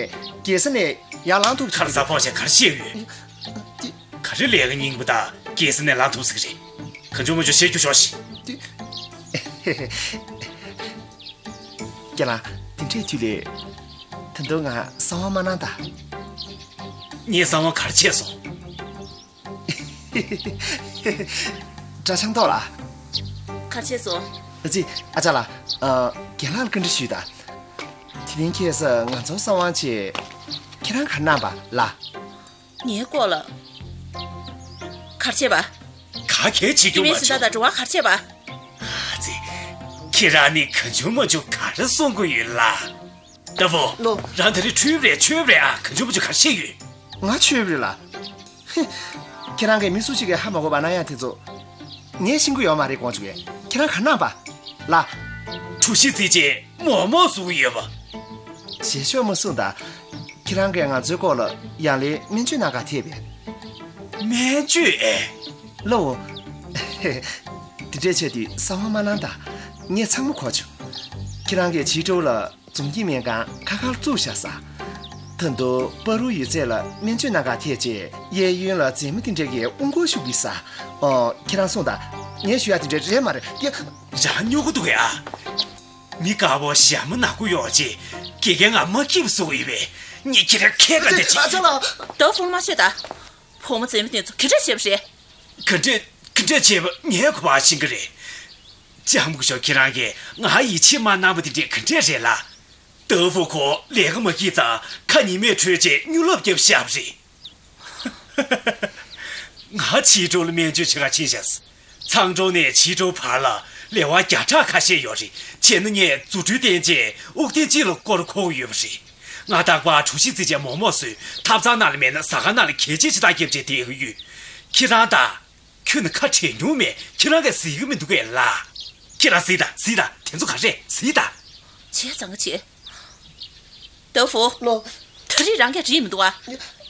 རྒྱལ་ས་ནས་ཡར་ལངས་ཐུབ། ཁར་ས་ཕོག་བྱས་ག་རེ་བཤད་ཡོད། དེ། ག་རེ་ལས་ཀ་རྙིང་པ་དང་རྒྱལ་ས་ནས་ལངས་ཐུབ་ཟེར་གི་རེད། གང་བྱུང་མང་བྱུང་བཤད་རྒྱུ་ཞོག་ཤིག་དེ། རྒན་ལགས་དེ་འདྲའི་དུས་ལས། ད་དུང་ང་གསང་བ་མ་གནང་ད། ངས་གསང་བ་ག་རེ་བྱས་སོང་། གྲྭ་ཆང་ཐོག་ལ། ག་རེ་བྱས་སོང་། ཨ་ཙི། ཨ་ཅག་ལགས། ཨ། རྒན་ལགས་ལ་བཀའ་འདྲི་ཞུས་ད། དེ་རིང་ཁྱེད་ཚོས་ང་ཚོ་གསང་བ་བྱས། ཁྱེད་རང་ག་རེ་གནང་པ་ལ། ངའི་སྐོར་ལ་ག་རེ་བྱས་པ། ག་གེ་བྱེད་རྒྱུ་མ་བྱུང་། སྐྱེ་དམན་གཟེངས་རྟགས་དང་འབྲེལ་བ་ག་རེ་བྱས་པ། ཨ་ཙི། ཁྱེད་རང་ནི་གང་བྱུང་མང་བྱུང་ག་རེ་གསུང་གི་ཡོད་ལ། ལྟ་བུ། ལོ། རང་ད་རེས་འཁྲུལ་པ་རེད་འཆོལ་པ་རེད་ཨ། གང་བྱུང་མང་བྱུང་ག་རེ་བཤད་ཡོད། ང་འཆོལ་པ་རེད་ལ། ཧི། ཁྱེད་རང་གིས་མི་སུ་ཞིག་གིས་ཧ་མ་གོ་བ་གནང་ཡ་དེ་ཚོ། ངས་ཤེས་ཀྱི་ཡོད་མ་རེད་དགོངས་བྱུང་བས། ཁྱེད་རང་ག་རེ་གནང་པ། ལ། གྲུ་བཞི་རྩིས་ཅན་མོག་མོག་བཟོ་གི་ཡོད་པ། བྱེད་ཤོག་མ་གསུངས་ད། ཁྱེད་རང་གིས་ང་ཚོའི་སྐོར་ལ་ཡང་ལས་སྨན་བཅོས་གནང་ག་ཐེབས་པས། སྨན་བཅོས་ཨེ། ལོ། དེ་འདྲས་བྱས་དུས་གསང་བ་མ་གནང་ད། ངས་ཚང་མ་གོ་བྱུང་། ཁྱེད་རང་གིས་བྱིས་སྤྲོ་ལ་ འཛུམ་གྱིས་སྨན་ཁང་ཁ་ཁར་བཙུགས་བཞག་ཟེར། ད་དུང་པ་རུ་ཡོད་ཚད་ལ་སྨན་བཅོས་གནང་གར་ཐད་ཆེད་གཡས་གཡོན་ལ་མཛེས་མ་དེ་འདྲས་ཀྱིས་དབུ་འཁོར་ཞུ་གི་ཟེར། ཨོ། ཁྱེད་རང་སོང་དང་། ངས་ཞུ་ཡ་དེ་འདྲས་རེད་མ་རེད། ཡ། རང་སྨྱོ་གི་འདུག་ཡ། མི་དཀར་པོ་ཞྭ་མོ་ནག་པོ་གཡོག་བྱས་དགེ་རྒན་ང་མ་སྐྱིད་པ་བཟོ་གི་ཡོད་པས། ངས་ཁྱེད་རང་ཁས་ཁ་འདི་བྱེད། ཨ་ཅག་ལགས། ད་ཧྥུ་ལ་མ་ཤོད་ད། ཕོ་མོ་མཛེས་མ་དེ་ཚོ་ག་འདྲས་བྱས་པ་རེད། ག་འདྲས་ག་འདྲས་བྱས་པ་ངས་གོ་བ་ཤེས་ཀྱི་རེད། ལྕམ་སྐུ་ཞབས་ཁྱེད་རང་གིས་ང་ཡིད་ཆེས་མ་གནང་བ་དེ་འདྲས་ག་འདྲས་རེད་ལ། ཏོ་ཧྥུ་ཁོ་ལས་ཀ་མ་སྐྱིད་ཙང་ཁ་ཉི་མས་བྲོས་བྱས་མྱུར་ལོབས་བརྒྱབ་བཞག་པ་རེད། ང་ཆི་ཀྲོའུ་ལ་སྨན་བཅོས་བྱེད་ག་ཕྱིན་བཞག་ཚང་ཀྲོའུ་ནས་ཆི་ཀྲོའུ་བར་ལ་ལེ་དབར་བརྒྱ་ཕྲག་ཁ་ཤས་ཡོད་རེད། བྱས་ན་ངས་རྫུ་འཕྲུལ་བསྟན་བྱས་དབུགས་ཐེངས་གཅིག་ལ་སྐོར་འཁོར་གྱི་ཡོད་པ་རེད། ང་རྟག་པར་གྲོ་ཞིབ་རྩེད་ཆས་མོག་མོག་བཟོས། ཐབ་ཚང་ནང་ལ་མེད་ན་ཟ་ཁང་ནང་ལ་གད་ཕྱིས་ཅིག་བཏང་བརྒྱབ་བྱས་བསྡད་ཀྱི་ཡོད། ཁྱེད་རང་དང་། ཁྱོད་ནི་ཁ་བྲལ་མྱོང་མེད། ཁྱེད་རང་གིས་གཟིགས་ཀྱི་མི་འདུག་གས་ལ། ཁྱེད་རང་གཟིགས་དང་གཟིགས་དང་། དེ་ཚོ་ག་རེད། གཟིགས་དང་། བྱས་ཙང་ག་བྱེད། ཏོ་ཧྥུ། ལོ། ད་རེས་རང་གིས་རིག་མི་འདུག་ཨ།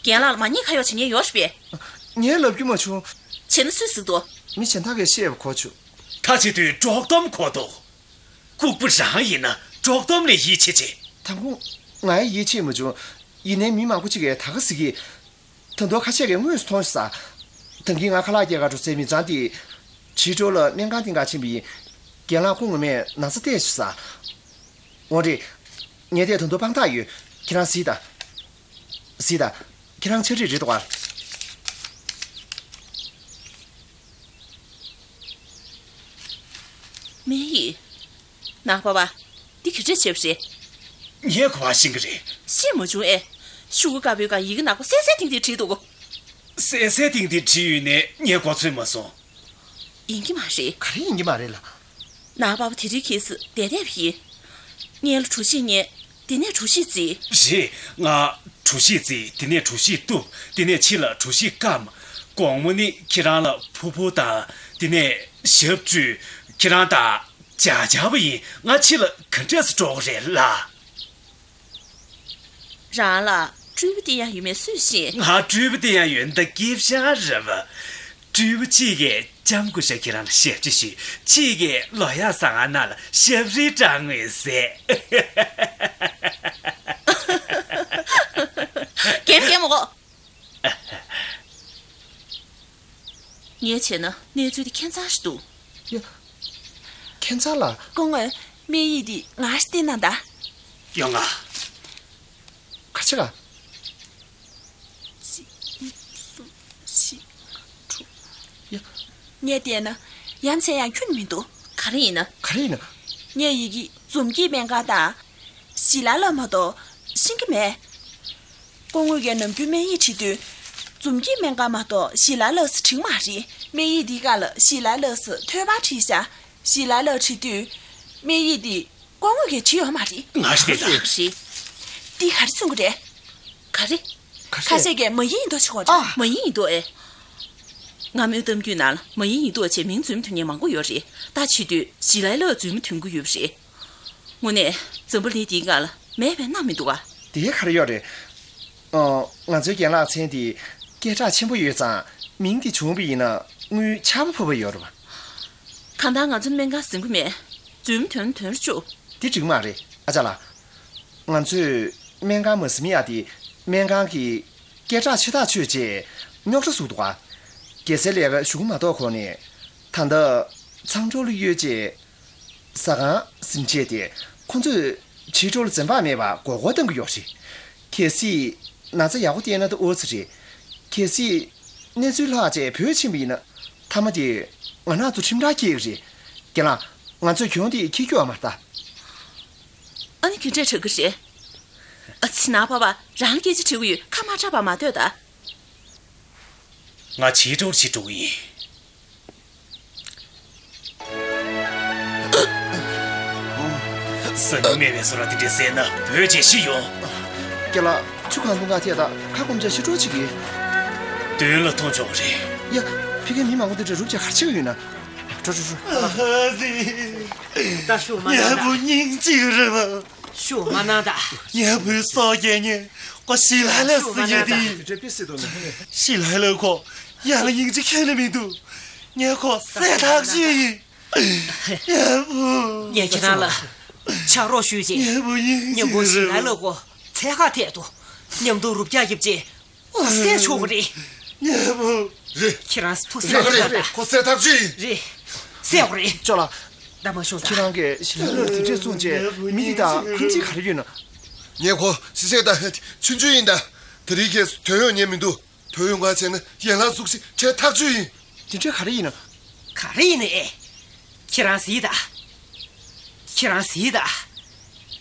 རྒན་ལགས་ལ་མ་ཉེས་ཁ་གཡོག་བྱེད་མཁན་ཡོད་རེད་པས། ངས་ལབ་རྒྱུ་མ་བྱུང་། བྱས་ན་སུས་གཟིགས་འདུག་མི་གཞན་དག་གིས་བཤད་པ་གོ་བྱུང་། ད་བྱེད་དུས་དཀྲོག་གཏམ་གོ་འདུག་ལྐུགས་པ་རང་ཡིན་ན་དཀྲོག་གཏམ་ལས་ཡིད་ཆེས་ཆེ། དང་པོ་ང་ཡིས་ཡིད་ཆེས་མ་བྱུང་། ཡིན་ནའི་མི་མང་པོ་ཅིག་གིས་ད་ག་ཟེར་གི། ད་དུང་ཁ་ཤས་ཀྱིས་དངོས་སུ་མཐོང་ཤག་ཟེར། ད་གིན་ང་ཁ་ལག་སྐྱེལ་གར་འགྲོ་སའི་མི་ཚང་དེས་ཆི་ཀྲོའུ་ལ་སྨན་ཁང་སྟེང་ག་ཕྱིན་པ་ཡིན། རྒན་ལགས་སྐུ་ངོ་མས་ན་ཚ་བལྟས་ཤག་ཟེར། འོ་རེད། ངས་དེ་ད་དུང་དཔང་རྟགས་ཡོད། ཁྱེད་རང་གཟིགས་དང་། གཟིགས་དང་། ཁྱེད་རང་ཆ་རེ་རེད་འདུག་ག་སྨན་ཡིག་ནག་པ་པ། འདི་ག་འདྲས་བྱས་པ་རེད། ངས་གོ་བ་ཤེས་ཀྱི་རེད། ཤེས་མ་བྱུང་ཨེ། ཤོག་གུ་དཀར་པོའི་སྒང་ཡི་གེ་ནག་པོ་གསལ་གསལ་ཐིང་ཐིང་བྲིས་འདུག་གསལ་གསལ་ཐིང་ཐིང་བྲིས་ཡོད་ནའི་ངས་གོ་ཚོད་མ་སོང་། ཡིན་གྱི་མ་རེད། ག་རེ་ཡིན་གྱི་མ་རེད་ལ། ནག་པ་པ་དེ་རིང་ཁྱེད་སུ་བསྡད་བསྡད་པ་ཡིན། སྔོན་ལ་གྲོ་ཞིབ་ཉན། དེ་ནས་གྲོ་ཞིབ་བརྩིས། རེད། ང་གྲོ་ཞིབ་བརྩིས། དེ་ནས་གྲོ་ཞིབ་གཏུབ། དེ་ནས་ཕྱི་ལ་གྲོ་ཞིབ་སྐམ། དགོང་མོ་ནི་ཁྱེད་རང་ལ་ཕུར་བུ་དང་། དེ་ནས་ཞབས་བཀྲུས། ཁྱེད་རང་དང་མཇལ་བཅར་བ་ཡིན། ང་ཕྱི་ལ་ག་འདྲས་སེ་འགྲོ་དགོས་རེད་ལ། རང་ལ་སྤྲུལ་པ་སྟེར་ཡག་ཡོད་མེད་སུས་ཤེས། ང་སྤྲུལ་པ་སྟེར་ཡག་ཡོད་ན་ད་སྐྱིད་ཤག་རེད་པ། སྤྲུལ་པ་གཅིག་གིས་ལྕམ་སྐུ་ཞབས་ཁྱེད་རང་ལ་ཞབས་ཕྱི་ཞུས། གཅིག་གིས་ལོ་ཡག་ཟ་ཁང་ནང་ལ་ཞབས་རིལ་དྲངས་ངོས་ཟེར། རྒན་རྒན་མོ་གོ། ངས་བྱས་ན་གནས་ཚུལ་འདི་ཁྱད་མཚར་ཞིག་འདུག་ཡ། ཁྱད་མཚར་ལ། སྐུ་ངོ། སྨན་ཡིག་འདི་ང་ཞིག་བསྟན་གནང་དང་། ཡོང་ང་། ག་ཅི་ག་གཅིག་གཉིས་གསུམ་བཞི་ལྔ་དྲུག་ཡ། ངས་བལྟས་ན་ཡ་མཚན་ཡང་ཁྱོན་ནས་མི་འདུག་ག་རེ་ཡིན་ན། ག་རེ་ཡིན་ན། ངས་ཡི་གེ་འཛུམ་སྐྱིད་སྨན་ཁང་དང་། ཞི་ལ་ལ་མ་གཏོགས་ཤེས་ཀྱི་མེད། སྐུ་ངོ་གིས་ནམ་རྒྱུན་སྨན་ཡིག་བྲིས་དུས། འཛུམ་སྐྱིད་སྨན་ཁང་མ་གཏོགས་ཞི་ལ་ལ་ཟེར་བྲིས་མ་རེད། སྨན་ཡིག་འདིའི་སྒང་ལ་ཞི་ལ་ལ་ཟེར་ཐོལ་པར་བྲིས་ཤག་ཞི་ལ་ལ་བྲིས་དུས། སྨན་ཡིག་འདི་སྐུ་ངོ་གིས་བྲིས་ཡོད་མ་རེད། ང་ཞིག་བལྟས་དང་། རེད། འདི་ག་རེ་མཚོན་གྱི་རེད། ག་རེ། ཁ་ཤས་ཀྱིས་མ་ཡིན་ཡིན་མདོག་བྱེད་ཀྱི་ཡོད་རེད། མ་ཡིན་ཡིན་མདོག་ཨེ། སྔ་མོའི་གཏམ་རྒྱུད་ནང་ལ་མ་ཡིན་ཡིན་མདོག་བྱས་མིང་རྫུན་མ་འཐོན་མཁན་མང་པོ་ཡོད་རེད། ད་བྱེད་དུས་ཞི་ལའི་ལའི་རྫུན་མ་འཐོན་གྱི་ཡོད་པ་རེད། དངོས་གནས་འཛམ་བུ་གླིང་འདིའི་སྒང་ལ་མེད་པའི་གནས་མི་འདུག་ག་དེ་ག་རེ་ཡོད་རེད། ཨ། ང་ཚོའི་རྒན་ལགས་མཚན་དེ་སྐད་གྲགས་ཆེན་པོ་ཡོད་ཙང་མིང་དེ་བྱུང་བ་ཡིན་ན་དངུལ་ཆར་པ་ཕབ་པ་ཡོད་རེད་པ། གང་ལྟར་ང་ཚོ་སྨན་ཁང་ཟིན་གྱི་མེད། རྫུན་མ་འཐོན་ན་འཐོན་རོགས་བྱོས། དེ་འགྲིག་མ་རེད་ཨ་ཅག་ལགས། ང་ཚོས་སྨན་ཁང་མ་ཟིན་ཡག་དེ་སྨན་ཁང་གི་སྐད་གྲགས་ཆེ་ཐག་ཆོད་ཅེས་རྙོག་དྲ་བཟོས་འདུག་ག་རྒྱལ་སའི་ལས་ཀ་ཞུ་གི་མ་གཏོགས་ཁོ་ནས་ད་ལྟ་ཚང་ཀྲོའུ་ལ་ཡོད་ཅེས། ཟ་ཁང་ཟིན་བྱས་ཏེ་ཁོ་ཚོས་ཆི་ཀྲོའུ་ལ་འཛེམ་བག་མེད་པར་མགོ་སྐོར་གཏོང་གི་ཡོད་རེད། གལ་སྲིད་ན་ཚ་ཡག་པོ་བསྟེན་ན་ད་འོ་ཙི་རེད། གལ་སྲིད་གནས་ཚུལ་ལྷག་བྱས་བུད་ཕྱིན་པ་ཡིན་ན་མཐའ་མ་དེ་ང་རང་ཚོ་ཁྲིམས་ཐག་བཅད་ཀྱི་རེད། རྒན་ལགས། ང་ཚོས་གྱོང་དེ་འཁྱེར་རྒྱུ་ཡོད་མ་རེད་ད། ཨ་ནི་ག་འདྲས་དྲག་གི་རེད། ཨ་ཙི་ནག་པ་པ། རང་ལ་སྐད་ཆ་དྲི་གི་ཡོད། ཁ་མ་གྲག་པ་མ་སྡོད་ད། ང་ཆི་ཀྲོའུ་ལ་ཕྱིར་འགྲོ་གི་ཡིན། ཟ་རྒྱུ་མེད་པའི་བཟོ་གྲྭ་དེ་འདྲས་ཟས་ན་བུད་བྱས་ཤི་ཡོང་། རྒན་ལགས། ཆུ་གང་འཐུང་ག་ཐད་ད་ཁ་སྐོམ་ཆ་ཞི་ཀྲོའུ་ཅིག་གིས། མདུན་ལ་འཐུང་ཆོག་གི་རེད། ཡ། ཕ་གིའི་མི་མང་པོ་འདི་འདྲ་རུབ་བྱས་ག་རེ་བྱེད་ཀྱི་ཡོད་ན། འགྲོ་འགྲོ་འགྲོ། ད་ཤོག་མ་གནང་ད། ཉལ་པོ་སྙིང་རྗེ་རེད་པ། ཤོག་མ་གནང་ད། ཉལ་པོའི་སྲོག་སྐྱེལ་མཁན་ཁོ་ཞི་ལ་ལ་ཟེར་མཁན་དེ་ཡིན། ཞི་ལ་ལ་ཁོ་ཡ་ལ་སྙིང་རྗེ་ཁྱོན་ནས་མི་འདུག་ངས་ཁོ་བསད་ཐག་ཆོད་ཡིན། ཉལ་པོ། ངས་ཁྱེད་རང་ལ་ ཕྱག་རོགས་ཞུས་རྗེས། ངའི་བུ་ཡིན། མཉམ་པོ་ཞིག་ལ་ལ་གོ་ཚད་ཁ་ཐད་དུ་མཉམ་དུ་རུབ་རྒྱག་རྒྱབ་རྗེས། ཨོ་སེ་ཆོག་གི་རེད། ངའི་བུ། རེད། ཁྱེད་རང་ཐུགས་སེམས་རེད་ད། ཁོ་སེ་ཐག་ཆོད་ཡིན། རེད། སེ་ཡོག་རེད། ཅོ་ལགས། ད་མ་ཤོང་ད། ཁྱེད་རང་གིས་ཞི་ལ་ལར་དེ་འདྲས་གསུངས་རྗེས་མི་འདི་དང་ཁུར་ཚིག་ག་རེ་ཡོད་ན། ངས་ཁོ་སི་སེ་ད་ཆུང་ཆུང་ཡིན་ད། དེ་རིང་ཁྱེད་དོན་ཡོང་ཉན་མི་འདུག་དོན་ཡོང་ག་བྱས་ན་ཡན་ལག་གཟུགས་ཤིག་ཁྲལ་ཐག་ཆོད་ཡིན། དེ་འདྲས་ག་རེ་ཡིན་ན། ག་རེ་ཡིན་ན་ཨེ། ཁྱེད་རང་གཟིགས་ད། ཁྱེད་རང་གཟིགས་ད།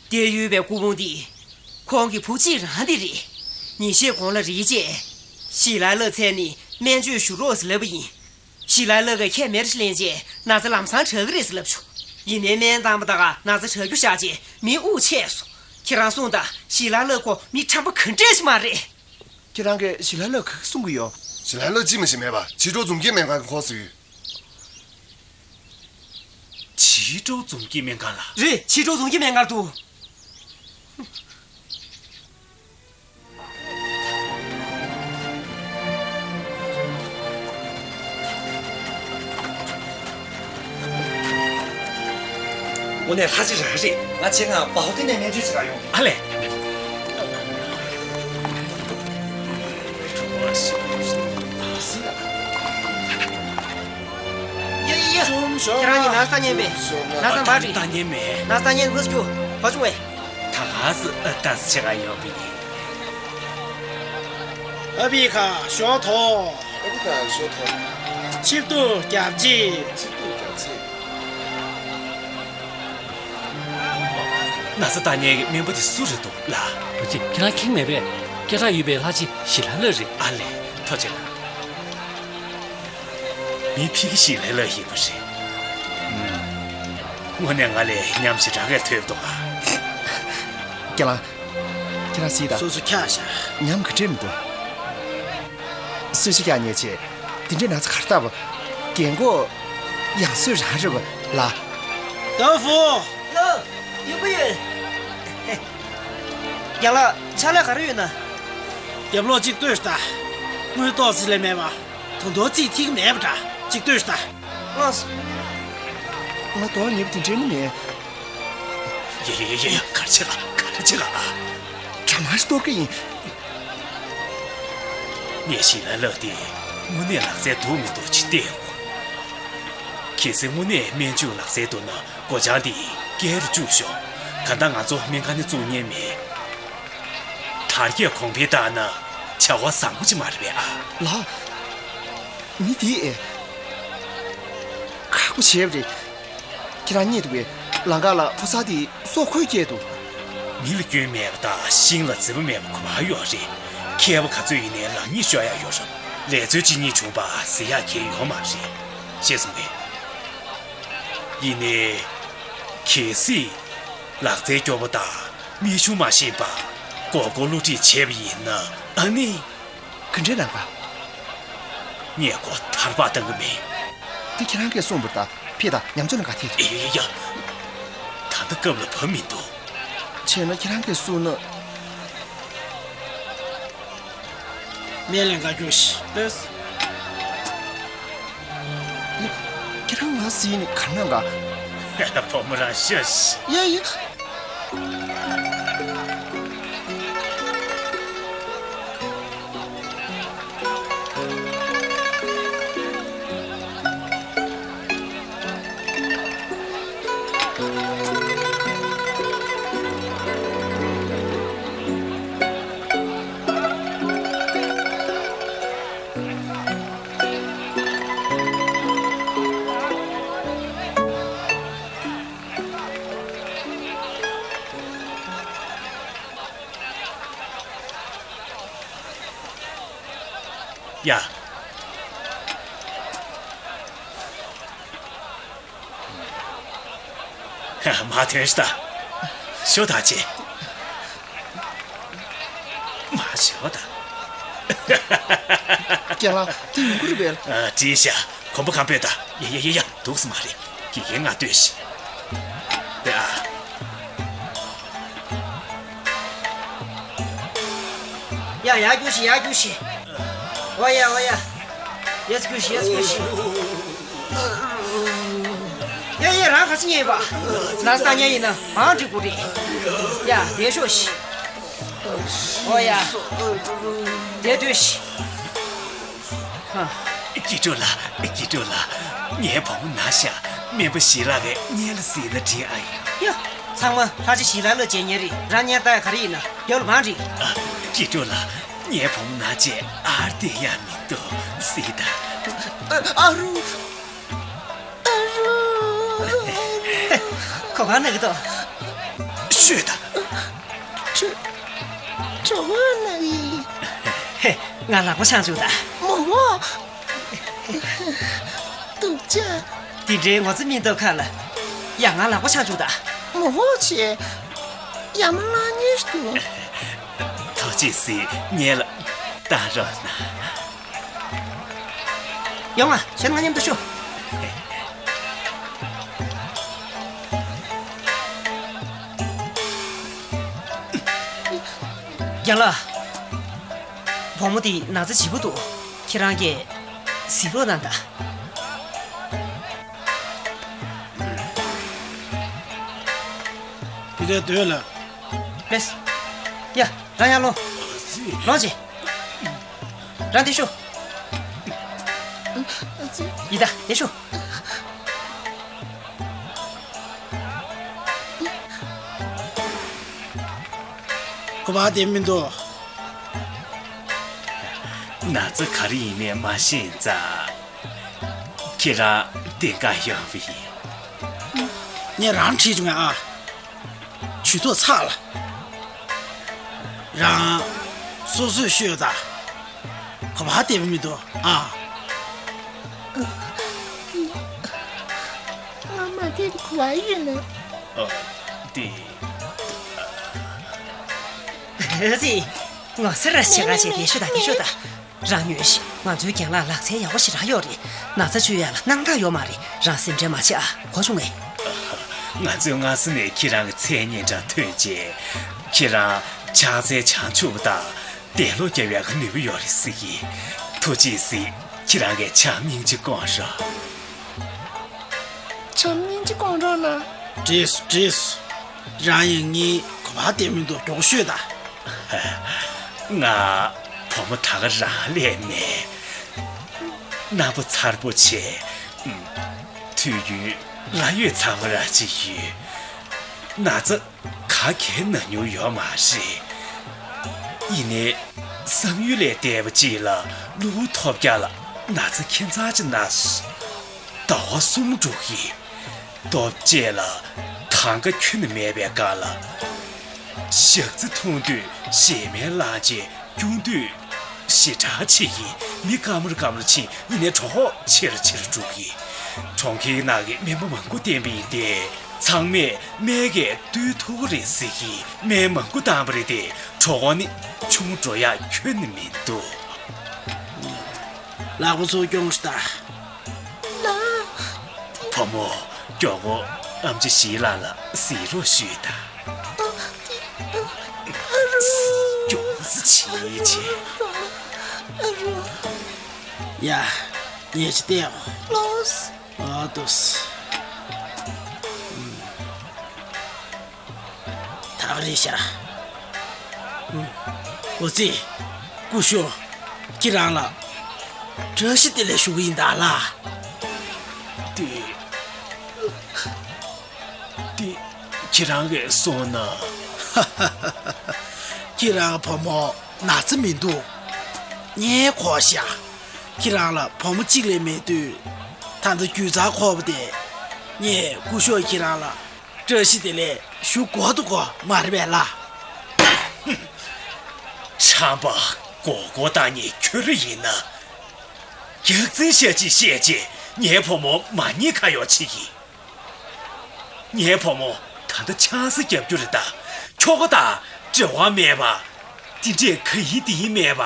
དེར་ཡོད་པའི་སྐུ་ཕུང་འདི། ཁོང་གི་བུ་གཅིག་རང་འདི་རེད། ཉིན་ཤས་གོང་ལ་རིལ་རྗེས། ཞི་ལ་ལ་མཚན་ནས་སྨན་བཅོས་ཞུ་རོགས་ཟེར་ལབ་པ་ཡིན། ཞི་ལ་ལ་གིས་ཁས་མེར་ཞིག་ལེན་རྗེས་ན་ཚ་ལམ་སང་དྲག་གི་རེད་ཟེར་ལབ་བྱུང་། ཡིན་ནའི་སྨན་བཏང་པ་དག་ན་ཚ་དྲག་རྒྱུ་བཞག་རྗེས་མི་དབུགས་ཆད་སོང་། ཁྱེད་རང་གསུངས་དང་ཞི་ལ་ལ་ཁོ་མི་ཁྲམ་པ་ག་འདྲས་ཞིག་མ་རེད། ཁྱེད་རང་གིས་ཞི་ལ་ལ་ག་གི་གསུང་གི་ཡོད། ཞི་ལ་ལ་ཅི་མི་ཤེས་མེད་པ་བྱིས་སྒྲོག་འཛོམས་སྐྱིད་སྨན་ཁང་གི་ཁོངས་སུ་ཡོད། བྱིས་སྒྲོག་འཛོམས་སྐྱིད་སྨན་ཁང་ལ། རེད། བྱིས་སྒྲོག་འཛོམས་སྐྱིད་སྨན་ཁང་དུ། དངོས་གནས་ལྷ་རྗེ་རང་རེད། ང་ཆེད་མངགས་པའོ་ཏི་ནས་སྨན་བཅོས་བྱེད་གར་ཡོང་གི། ཨ་ལས། ཡ་ཡ་ཡ། ཁྱེད་རང་གཉིས་ན་ཚ་ཉན་པས། ན་ཚ་མ་རེད། ད་ཉན་མེད། ན་ཚ་ཉན་ཕུ་སུ་ཁྱུ་བ་ཆུང་བས། ད་ག་སི་ཨ་ཏ་སི་ཆེ་ག་ཡོད་པ་ཡིན། ཨ་བི་ཁ་ཞོ་ཐོ། ཨ་བི་ཁ་ཞོ་ཐོ། ཆིབས་ཏུ་རྒྱབ་ཅི། ཆིབས་ཏུ་རྒྱབ་ཅི། ན་ཚ་ལྟ་མཁན་གྱི་སྨན་པ་དེ་སུ་རེད་འདུག་ལགས། འོ་ཅི་ཁྱེད་རང་མཁྱེན་མེད་པས། སྐད་གྲགས་ཡོད་པའི་ལྷ་རྗེ་ཞི་ལ་ལ་རེད། ཨ་ལས་ཐུགས་རྗེ་གནང་། མི་ཕ་གི་ཞི་ལ་ལ་ཡིན་པ་རེད། ཨུམ། དངོས་གནས་ང་ལས་ཉམས་ཞེ་དྲག་གས་ཐོས་འདུག་ཨ། སྐྱེ་ལ། ཁྱེད་རང་གཟིགས་དང་། སོ་སོ་འཁྱག་བཞག་ཉམས་ག་འདྲས་མི་འདུག་སུས་ཤི་རྒྱག་ཉེས་ཆེ། དེ་འདྲའི་ན་ཚ་གར་ལྟ་བུ། རྒན་གོག་ཡང་སོས་རང་རེད་བ་ལ། ཏོ་ཧྥུ། ལོ། ཡོང་གི་ཡོད། རྒན་ལགས་ཕྱག་ལས་ག་རེ་ཡོད་ན། རྒྱབ་ལོགས་གཅིག་ལྟོས་ཤིག་ད། དངུལ་ཏོག་ཙི་ལས་མེད་པ། ད་དུང་རྩིས་ཐིག་མེད་པ་འདྲ། གཅིག་ལྟོས་ཤིག་ད། ལགས་སོ། ང་དོགས་ཉེས་པ་དེ་འདྲའི་ནི་མེད། ཡ་ཡ་ཡ་ཡ་ཡ། ག་རེ་བྱེད་ག་ག་རེ་བྱེད་ག་ཨ། གྲ་མ་ཞིག་གཏོར་གི་ཡིན། ངས་ཞི་ལ་ལ་དེ་དངོས་གནས་ལག་རྩལ་འདུག་མི་འདུག་ཅིག་བལྟས་ཡོང་། གལ་སྲིད་དངོས་གནས་སྨན་བཅོས་ལག་རྩལ་འདུག་ན་སྒོ་བྱང་འདི་བསྐྱར་དུ་བཅུག་ཤོག་གང་ལྟར་ང་ཚོ་སྨན་ཁང་ནས་བཙུགས་ཉན་མེད། དར་རྒྱས་གོང་འཕེལ་བཏང་ན་བྱ་བ་བཟང་པོ་ཅིག་མ་རེད་པས་ཨ། ལགས། མི་དེས་ཨེ། ཁག་པོ་བྱས་པ་རེད། ཁྱེད་རང་རྙེད་འདུག་པས། ལམ་ཁ་ལ་ཕོ་གསར་དེས་སྲོག་ཁོལ་བསྐྱལ་འདུག་མི་ལ་སྐྱོན་མེད་པ་དང་ཤིང་ལ་རྫི་མ་མེད་པ་ཁོ་མར་ཡོད་རེད། མཁས་པ་ག་ཚོད་ཡིན་ནའི་ལག་གཉིས་ཤོར་ཡག་ཡོད་རེད། ལས་རྩོལ་གཅིག་གཉིས་བྱུང་བ་ཟེར་ཡག་གང་ཡང་ཡོད་མ་རེད། ཤེས་སོང་ངས། ཡིན་ནའི། གལ་སྲིད། ལག་རྩལ་སྐྱོ་པོ་དང་རྨད་བྱུང་མ་ཤེས་པ། མགོ་སྐོར་བསླུ་བྲིད་བྱས་པ་ཡིན་ན་ཨ་ནི། ག་འདྲའི་ལམ་ཁ། ངས་ཁོ་ཐར་པ་བཏང་གི་མེད། འདི་ཁྱེད་རང་གིས་གསུངས་པར་ད་ཕེ་དང་ཉམས་ཚོད་ལ་ག་ཐད་རེད། ཨེ་ཡ། ད་ལྟ་སྐབས་ལ་བབས་མི་འདུག་བྱས་ན་ཁྱེད་རང་གིས་གསུངས་ན། སྨན་ལས་འགའ་རྒྱུགས་ཤིག་ལགས་སོ། ཁྱེད་རང་ང་གཟིགས་ནས་ག་རེ་གནང་ག་བུ་མོ་རང་ཤོད་ཤིག་ཡ་ཡ། ཡ། མར་ཐོན་ཤོག་དང་། ཤོག་དང་ཅེ། མར་ཤོག་དང་། རྒན་ལགས་དེ་ཡོང་གི་རེད་པས། ཨ། བྲིས་ཤག་གོམ་པ་གང་སྤོས་དང་། ཡ་ཡ་ཡ་ཡ། འདུག་སེ་མ་རེད། དགེ་རྒན་ང་ལྟོས་ཤིག་དེ་ཨ། ཡ་ཡ་རྒྱུགས་ཤིག་ཡ་རྒྱུགས་ཤིག་ཨོ་ཡ་ཨོ་ཡ། ཡ་རྒྱུགས་ཤིག་ཡ་རྒྱུགས་ཤིག་ཡ་ཡ། རང་ག་ཚོད་ཉལ་ཡོད་པ། ན་ཚ་ཉལ་ཡིན་ན་བང་སྒྲིག་དགོས་རེད། ཡ་བསྡད་ཤོག་ཤིག་ཨོ་ཡ། བསྡད་སྡོད་ཤིག་ཧ། སྐྱིད་སྤྲོ་ལགས། སྐྱིད་སྤྲོ་ལགས། ངའི་བུ་མོ་ན་ཤག་སྨན་པ་ཞི་ལགས་ཀྱིས་སྔོན་ལ་གཟིགས་ན་འགྲིག་ཨ་ཡ། ཡ། ཚང་མ་ལྷ་རྗེ་ཞི་ལགས་ལ་བྱེད་ཉན་རེད། རང་ཉལ་ད་ག་རེ་ཡིན་ན་རྒྱབ་ལ་བང་སྒྲིག་ཨ། སྐྱིད་སྤྲོ་ལགས། ངའི་བུ་མོ་ན་ཆེ་ཨར་དེ་ཡ་མི་འདུག་གཟིགས་ད། ཨ་རུ། ཨ་རུ། ཁོ་གང་ན་གི་ཏོ། ཤོད་ད། ཁྲོ་ཁྲོ་བ་ན་གི། ཧེ། ང་ལག་པ་འཆང་བཅུག་ད། མོ་བོ། སྡུག་ཅག་དེ་འདྲའི་ངོ་ཚ་མི་འདུག་ཁ་ལ། ཡ་ང་ལག་པ་འཆང་བཅུག་ད། མོ་བོ་ཆེ། ཡ་མ་ལ་ཉེས་འདུག་ཐུགས་རྗེ་གཟིགས། ངེད་ལ་བལྟ་རོགས་གནང་། ཡོང་ང་། ཁྱེད་ང་མཉམ་དུ་ཤོག་རྒན་ལགས། བུ་མོ་དེ་ན་ཚ་ལྗིད་པོ་འདུག་ཁྱེད་རང་གིས་གཟིགས་རོགས་གནང་དང་། དེ་འདྲའི་འདོད་ལ། ལེས། ཡ། རང་ཡར་ལོངས། ལོངས་ཅིག་རང་འདི་ཤོག་ཡི་ད་འདི་ཤོག་ཁོ་པ་དེ་མི་འདུག་ན་ཚ་ག་རེ་ཡིན་མིན་མ་ཤེས་ཙང་། ཁྱེད་རང་དེ་ག་ཡོང་བ་ཡིན། ངས་རང་ཁྲིད་བྱུང་ཨ། ཇུས་གཏོགས་ཚར་ལ། རང་སོ་སོས་ཤོད་ད། གོ་བ་བདེ་པོ་མི་འདུག་ཨ། ང་མ་དེ་གོ་བ་ཡིན་ལ། ཨ། དེ། ཨ་ཙི། ངོ་ཚ་ར་ཞེ་ག་བྱས་དེ་ཤོད་ད་དེ་ཤོད་ད། རང་ཉོན་ཞིག་ང་ཚོའི་རྒན་ལགས་ལག་རྩལ་ཡག་པོ་ཞེ་དྲག་ཡོད་རེད། ན་ཚ་བཅོས་ཡ་ལ་སྣང་དག་ཡོད་མ་རེད། རང་སེམས་ཁྲལ་མ་བྱེད་ཨ། གོ་བྱུང་ངས། ང་ཚོས་སྔ་ས་ནས་ཁྱེད་རང་གི་མཚན་སྙན་གྲགས་ཐོན་རྗེས། ཁྱེད་རང་ཕྱག་འཚལ་བྱང་ཆུབ་དང་དད་ལོག་རྒྱབ་ཡག་གི་ནུས་པ་ཡོད་རེད་ཟེར་གི། ཐུགས་རྗེ་གཟིགས། ཁྱེད་རང་གིས་བྱམས་སྙིང་རྗེ་སྐོང་རོགས། བྱམས་སྙིང་རྗེ་སྐོང་རོགས་གནང་། བྲིས་སོ་བྲིས་སོ། རང་ཡང་ངའི་གོ་བ་བདེ་མི་འདུག་མགྱོགས་ཤོད་ད། ང་བུ་མོ་ད་ག་རང་སླེབས་མེད། སྣ་པོ་མཚར་པོ་བྱས། དུས་རྒྱུན་ལ་ཡོད་ཚ་བ་ར་ཅིག་ཡོད། ན་ཚ་ག་གེ་ན་མྱོང་ཡོད་མ་རེད། ཡིན་ནའི་བསམ་ཡུལ་ལས་འདས་པ་ཅིག་ལ་གློ་བུར་ཐོལ་རྒྱག་ལ་ན་ཚ་ཁྱད་མཚར་ཅིག་ན་སོང་། ཟླ་བ་གསུམ་འགྲོ་གི། ལྟོ་ཆས་ལ་དང་ག་ཁྱོན་ནས་མེད་པའི་སྒང་ལ། ཞག་རྩི་འཐུང་དུས་གཞན་མའི་གླང་ཆེན་སྐྱུང་དུས་ཞེ་དྲག་ཆེ་གི། མི་དཀའ་མོར་དཀའ་མོར་ཕྱིན། ཡིན་ནའི་གྲོད་ཁོག་ཆེར་ཆེར་འགྲོ་གི། གྲོང་ཁྱེར་ནང་གི་སྨན་པ་མང་པོ་བསྟེན་པ་ཡིན་ཏེ། ཚང་མས་སྨན་གྱིས་བཏུལ་ཐུབ་ཀྱི་རེད་ཟེར་གི། སྨན་མང་པོ་བཏང་པ་རེད་དེ། གྲོད་ཁོག་ནི་ཆུང་འགྲོ་ཡག་ཁྱོན་ནས་མི་འདུག་ལག་པ་ཚུར་སྐྱོང་ཤོག་ད། བུ་མོ། མགྱོགས་པོ་ཨམ་ཆི་ཞི་ལགས་ལ་གཟིགས་རོགས་ཞུས་དང་། གཟིགས་སྐྱོང་ཟི་བྱེད་བྱེད། ཡ། ཉལ་ཅིག་བལྟས་འོ། ཨ་ཏོས། ད་ག་རེད་ཤག་འོ་ཙི། སྐུ་ཞབས། ཁྱེད་རང་ལ་བཀྲ་ཤིས་བདེ་ལེགས་ཞུ་གི་ཡིན་ད་ལ། དེ། དེ་ཁྱེད་རང་གིས་སོང་ན། ཁྱེད་རང་བུ་མོ་ན་ཚ་མི་འདུག་ངས་གོ་ཤག་ཁྱེད་རང་ལ་བུ་མོ་གཅིག་ལས་མེད་དུས། ད་ལྟ་རྒྱུ་རྩ་འཁོར་བ་དེ། ངས་སྐུ་ཞབས་ཁྱེད་རང་ལ་བཀྲ་ཤིས་བདེ་ལེགས་ཞུ་དགོས་འདུག་གོ་མ་རེད་པས་ལ། ཁྲམ་པ་མགོ་སྐོར་བཏང་མཁན་ཁྱོད་རང་ཡིན་ན། རྒྱག་རྩིས་བཤད་ཅིག་བཤད་ཅིག་ངའི་བུ་མོ་མ་ཉེས་ཁ་གཡོག་བྱེད་ཀྱི། ངའི་བུ་མོ་ད་ལྟ་ཆང་ས་རྒྱག་རྒྱུ་རེད་ད། ཁྱོ་ག་དང་འབྲེལ་བ་མེད་པ། དེ་འདྲས་ག་ཡིན་དེ་ཡིན་མེད་པ་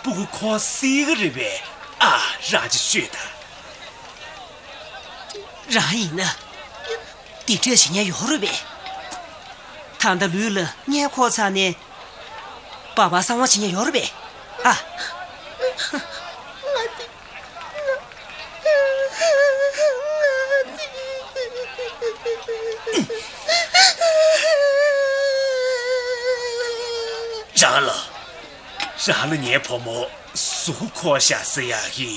སྤུ་གུ་ཁོ་སྲིད་གི་རེད་པས། ཨ། རང་ཅིག་ཤོད་ད། རང་ཡིན་ན། དེ་འདྲས་བྱེད་མཁན་ཡོད་རེད་པས། ད་ལྟ་ལུས་ལ་མངལ་འཁོར་ཚར་ནས། སྦ་སྦ་གསང་བ་བྱེད་མཁན་ཡོད་རེད་པས། ཨ། ང་དེ། ང་དེ། རང་ལ། རང་ལ་ངའི་བུ་མོ་གཟུགས་པོ་འཁོར་ཤག་ཟེར་ཡག་གི་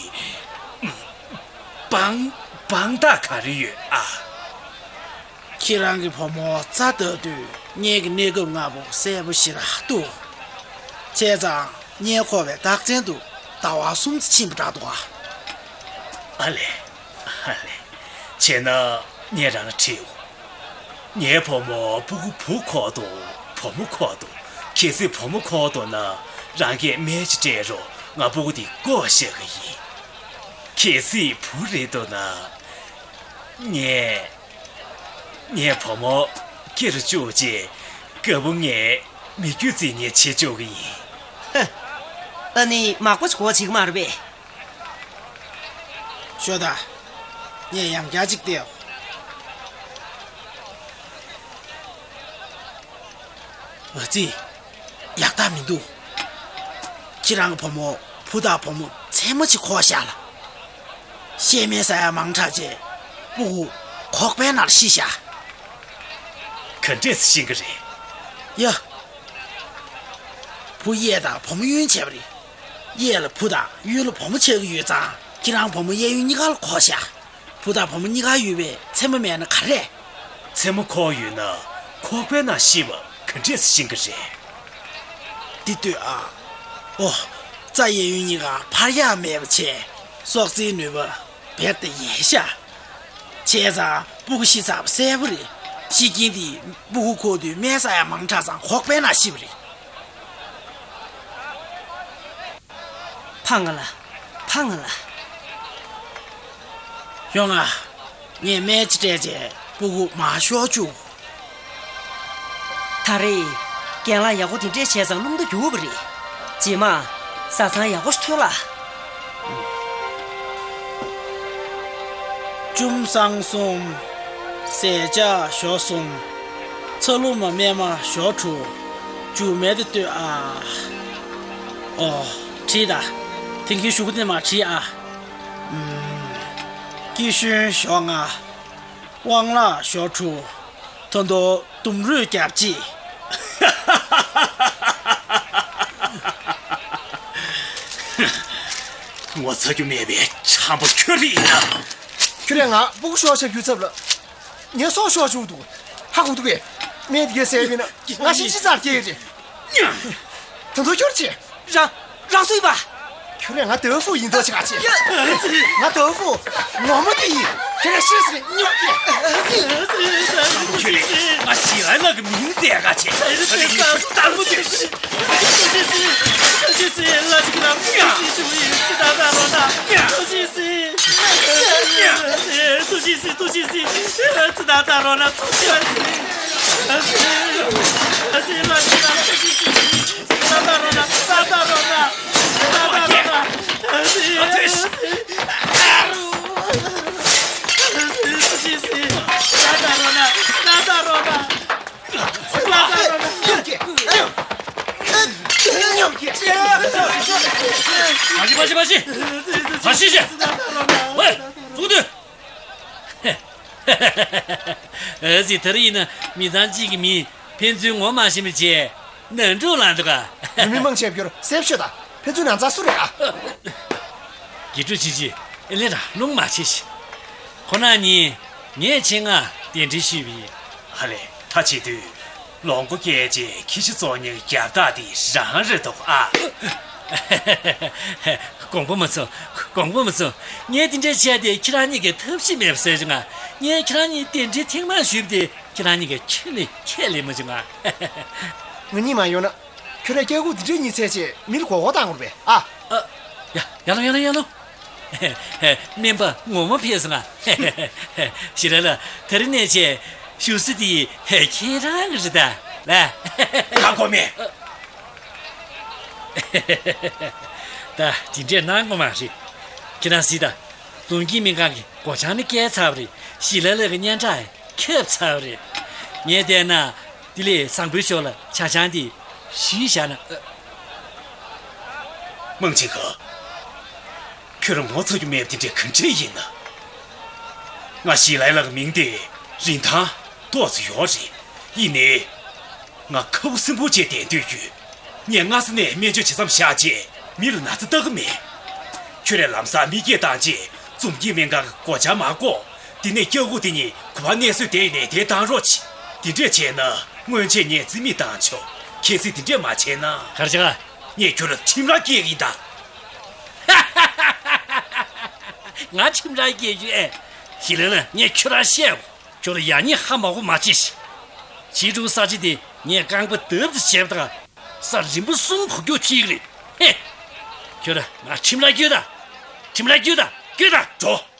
དཔང་དཔང་རྟགས་ག་རེ་ཡོད་ཨ། ཁྱེད་རང་གི་བུ་མོ་རྩ་བལྟ་དུས་ངེད་ཀྱི་གནས་སྐབས་ལྔ་པོ་གསལ་པོ་ཞེ་དྲག་འདུག་བྱས་ཙང་ངས་འཁོར་བའི་རྟགས་མཚན་དུ་ཟླ་བ་གསུམ་ཙམ་ཕྱིན་པ་འདྲ་འདུག་ཨ། ཨ་ལེ། ཨ་ལེ། བྱས་ན་ངས་རང་ལ་དྲིའོ། ངའི་བུ་མོ་སྤུ་གུ་བུ་འཁོར་དང་བུ་མོ་འཁོར་དང་། གལ་སྲིད་བུ་མོ་འཁོར་འདུག་ན་རང་གིས་སྨན་ཅིག་སྤྲད་རོགས། ང་སྤུ་གུ་དེ་བཀོག་བཞག་གི་ཡིན། གལ་སྲིད་བུ་རེད་འདུག་ན། ངས། ངས་བུ་མོ་སྐྱེ་རུ་བཅུག་རྗེས་དགའ་པོ་ངས་མི་རྒྱུད་རྩིས་ཉེས་བྱེད་བཅུག་གི་ཡིན། ཧ། ཨ་ནི་མག་པ་ཞིག་གོ་བྱེད་ཀྱི་མ་རེད་པས། ཤོག་ད། ངས་ཡང་བསྐྱར་ཅིག་བལྟའོ། ཨ་ཙི། ཡག་རྟགས་མི་འདུག་ཁྱེད་རང་གི་བུ་མོ་བུ་དང་བུ་མོ་མཚན་མོ་ཅིག་འཁོར་བཞག་ལ། བཤད་མེད་ས་ཡ་མང་དྲགས་རྗེས་སྤུ་གུ་ཁོག་པའི་ནང་ཤི་བཞག་ག་འདྲས་སེ་ཤི་གི་རེད། ཡ། བུ་གཡས་དང་བུ་མོ་གཡོན་བྱས་པ་རེད། གཡས་ལ་བུ་དང་གཡོན་ལ་བུ་མོ་ཆགས་ཀྱི་ཡོད་ཙང་ཁྱེད་རང་བུ་མོ་གཡས་གཡོན་གཉིས་ཀ་ལ་འཁོར་བཞག་བུ་དང་བུ་མོ་གཉིས་ཀ་ཡོད་པའི་མཚན་མོ་མེད་ན་ག་རེ། མཚན་མོ་འཁོར་ཡོད་ན་ཁོག་པའི་ནང་ཤི་བ་ག་འདྲས་སེ་ཤི་གི་རེད། འདི་ལྟོས་ཨ། ཨོ། རྩ་གཡས་གཡོན་གཉིས་ཀ་འཕར་ཡག་མེད་པ་བྱས། སྲོག་རྩའི་ནུས་པ་རྦད་དེ་ཡལ་ཤག་བྱས་ཙང་སྤུ་གུ་ཤི་ཚར་བ་གསལ་པོ་རེད། ཤི་རྐྱེན་དེ་སྤུ་གུ་འཁོར་དུས་སྨན་ཟ་ཡག་མང་དྲགས་ཙང་ཁོག་པའི་ནང་ཤི་བ་རེད། ཕ་ང་ལ། ཕ་ང་ལ། ཡོང་ང་། ངས་སྨན་ཅིག་སྤྲད་རྗེས་སྤུ་གུ་མར་ཤོར་བཅུག་ད་རེས། རྒན་ལགས་ཡག་པོ་དེ་འདྲས་བྱས་ཙང་སྣུམ་དུ་འགྱུར་བ་རེད། རྗེས་མ། བཟའ་ཚང་ཡག་པོ་ཞིག་ཐོན་ལ། ཅུང་སང་གསུམ། ཟས་ཇ་ཞོ་གསུམ། ཚ་ལུ་མ་སྨན་མ་ཞོ་དྲུག་བྱུག་མེད་དེ་ལྟོས་ཨ། ཨོ། བྲིས་ད། དེང་གི་ཞུ་གུ་དེ་མ་བྲིས་ཨ། ཨུམ། སྐྱིད་ཤོན་ཞོ་ལྔ། དབང་ལག་ཞོ་དྲུག་ད་དུང་ལྡུམ་རུས་རྒྱབ་གཅིག་ངོ་ཚ་རྒྱུ་མེད་པའི་ཁྲམ་པ་ཁྱོད་རེད་ཡིན་ན། ཁྱོད་རས་ང་སྤུ་གུ་ཤོར་ཆགས་རྒྱུ་ཚབ་ལ། ངའི་སྲོག་ཤོར་བཅུག་འདུག་ཧ་གོ་འདུག་གས། སྨན་དེ་གས་ཟས་ཡིན་ན་ང་ཤི་ཤི་ཚར་སྐྱེ་ཡོད་རེད། ད་དུང་ཁྱོད་ཆེ། རང་རང་སུ་ཡིན་པ། ཁྱོད་རས་ང་ཏོ་ཧྥུ་ཡིན་མདོག་ཅིག་ག་ཆེ། ང་ཏོ་ཧྥུ་ངོ་མ་དེ་ཡིན། ཁྱོད་རས་ཤེས་སི་རེད་སྨྱོ་སྐྱེ། ཁྱོད་རས་ང་ཞི་ལའི་ལགས་ཀྱི་མིང་བཙལ་ག་ཆེ། ད་དེ་ངས་ཁྱོད་ལྟ་བུ་དེ། མ་གཞི་མ་གཞི་མ་གཞི། མ་གཞི་ཤིག་ཝེ། ཚུགས་སྡོད། ཨ་ཙི། ད་རེས་ཡིན་ན་མི་ཚང་གཅིག་གི་མིང་ཕན་ཚུན་ངོ་མ་ཤེས་མི་བྱེད་ནང་འཁྲུག་ལངས་འདུག་ག་ཡུལ་མི་མང་ཆེ་བརྒྱུར་གསལ་ཤོད་དང་། ཕན་ཚུན་ནང་ཚ་སུ་རེད་ཨ། དགེ་ཕྲུག་ཆུང་ཆུང་ཨེ་ལེ་རང་རླུང་མ་ཆེ་ཞིག་ཁོ་ན་ཉིན་ངས་ཆེད་མངགས་གདན་འདྲེན་ཞུས་པ་ཡིན། ཧ་ལས། ད་བྱེད་དུས་ལོ་མགོ་བཀལ་རྗེས་ཁྱི་ཤི་བཙོང་ཉེན་རྒྱབ་རྟགས་དེ་རང་རེད་འདུག་ཨ། དགོངས་པ་མ་ཚོམས། དགོངས་པ་མ་ཚོམས། ངས་དེ་འདྲའི་ཆེད་དེ་ཁྱེད་རང་གཉིས་ཀྱི་ཐབས་ཤེས་མེད་པ་བཟོས་བྱུང་ང་། ངས་ཁྱེད་རང་གཉིས་གདན་འདྲེན་ཐེངས་མང་ཞུས་པ་དེ་ཁྱེད་རང་གཉིས་ཀྱིས་ཁྱོན་ནས་ཁས་ལེན་མ་བྱུང་ང་། ང་གཉིས་མ་ཡོང་ན། ཁྱོད་རས་སྐྱག་ཁུག་འདི་འདྲའི་གཉིད་ཚད་ཅེས་མི་ལ་མགོ་སྐོར་བཏང་དགོས་པས་ཨ། ཨ། ཡ་ཡ་ལོ་ཡ་ལོ་ཡ་ལོ། སྨན་པ་ངོ་མ་ཕེབས་སོང་ང་། ཞི་ལ་ལ། ད་རིང་ནས་བྱས་བཞུགས་ས་དེ་ཁྱེད་རང་གི་རེད་ད། ལ། ང་དགོས་མེད། ད་དེ་འདྲས་གནང་དགོས་མ་རེད། ཁྱེད་རང་གཟིགས་དང་། རྫོང་དཀྱིལ་སྨན་ཁང་གི་སྒོ་བྱང་ནི་བཀལ་ཚར་བ་རེད། ཞི་ལ་ལ་གི་སྙན་གྲགས་ཁྱབ་ཚར་བ་རེད། ངས་བལྟས་ན། དེ་ལས་བཟང་པོའི་ཞོར་ལ་ཇ་ཆང་དེ་ཞུས་བཞག་ན། ཨ། མང་ཆེན་ཁ། ཁྱོད་རང་ངོ་ཚ་རྒྱུ་མེད་པ་དེ་འདྲ་གང་འདྲ་ཡིན་ན། ང་ཞི་ལའི་ལགས་མིང་དེ་རིན་ཐང་ཏོག་ཙམ་ཡོད་རེད། ཡིན་ནའི། ང་ཁ་བོ་སྲིན་པོ་བྱས་བསྡད་འདོད་ཡོད། ངས་སྔ་ས་ནས་སྨན་བཅོས་བྱེད་མཚམས་བཞག་རྗེས་མི་ལ་ན་ཚ་བཏགས་ཀྱི་མེད། ཁྱོད་རས་ལམ་སང་མི་སྐད་བཏང་རྗེས་འཛུམ་གྱིས་སྨན་ཁང་སྒོ་ལྕགས་མ་བཀོག་དེ་ནས་སྐྱ་ཁུག་དེ་གཉིས་གུ་བ་གནས་སུ་བསྡད་ཡོད་ནས་དེ་བཏང་རོགས་གྱིས། དེ་འདྲས་བྱས་ན་སྔོན་ཆད་ངས་རྩིས་མེད་བཏང་ཆོག་གལ་སྲིད་དེ་འདྲས་མ་བྱས་ན། གར་ཆག་ངས་ཁྱོད་ལ་ཁྲིམས་ར་སྐྱེལ་གི་ཡིན་ད། ང་ཁྲིམས་ར་སྐྱེལ་རྒྱུ་ཨེ། ཞིག་ལ་ན་ངས་ཁྱོད་ར་བཤད། ཁྱོད་ལ་ཡག་ཉེས་ཧ་མ་གོ་མ་བྱེད་ཤིག་བྱིས་ཕྲུག་ས་ཆ་དེ་ངས་རྐང་པ་རྡབ་ཙམ་བྱས་པ་དང་། ས་རིམ་པ་གསུམ་བུ་རྒྱུག་ཐིག་རེད། ཧེ། ཁྱོད་ར་ང་ཁྲིམས་ར་སྐྱེལ་ད། ཁྲིམས་ར་སྐྱེལ་ད། སྐྱེལ་ད། འགྲོ།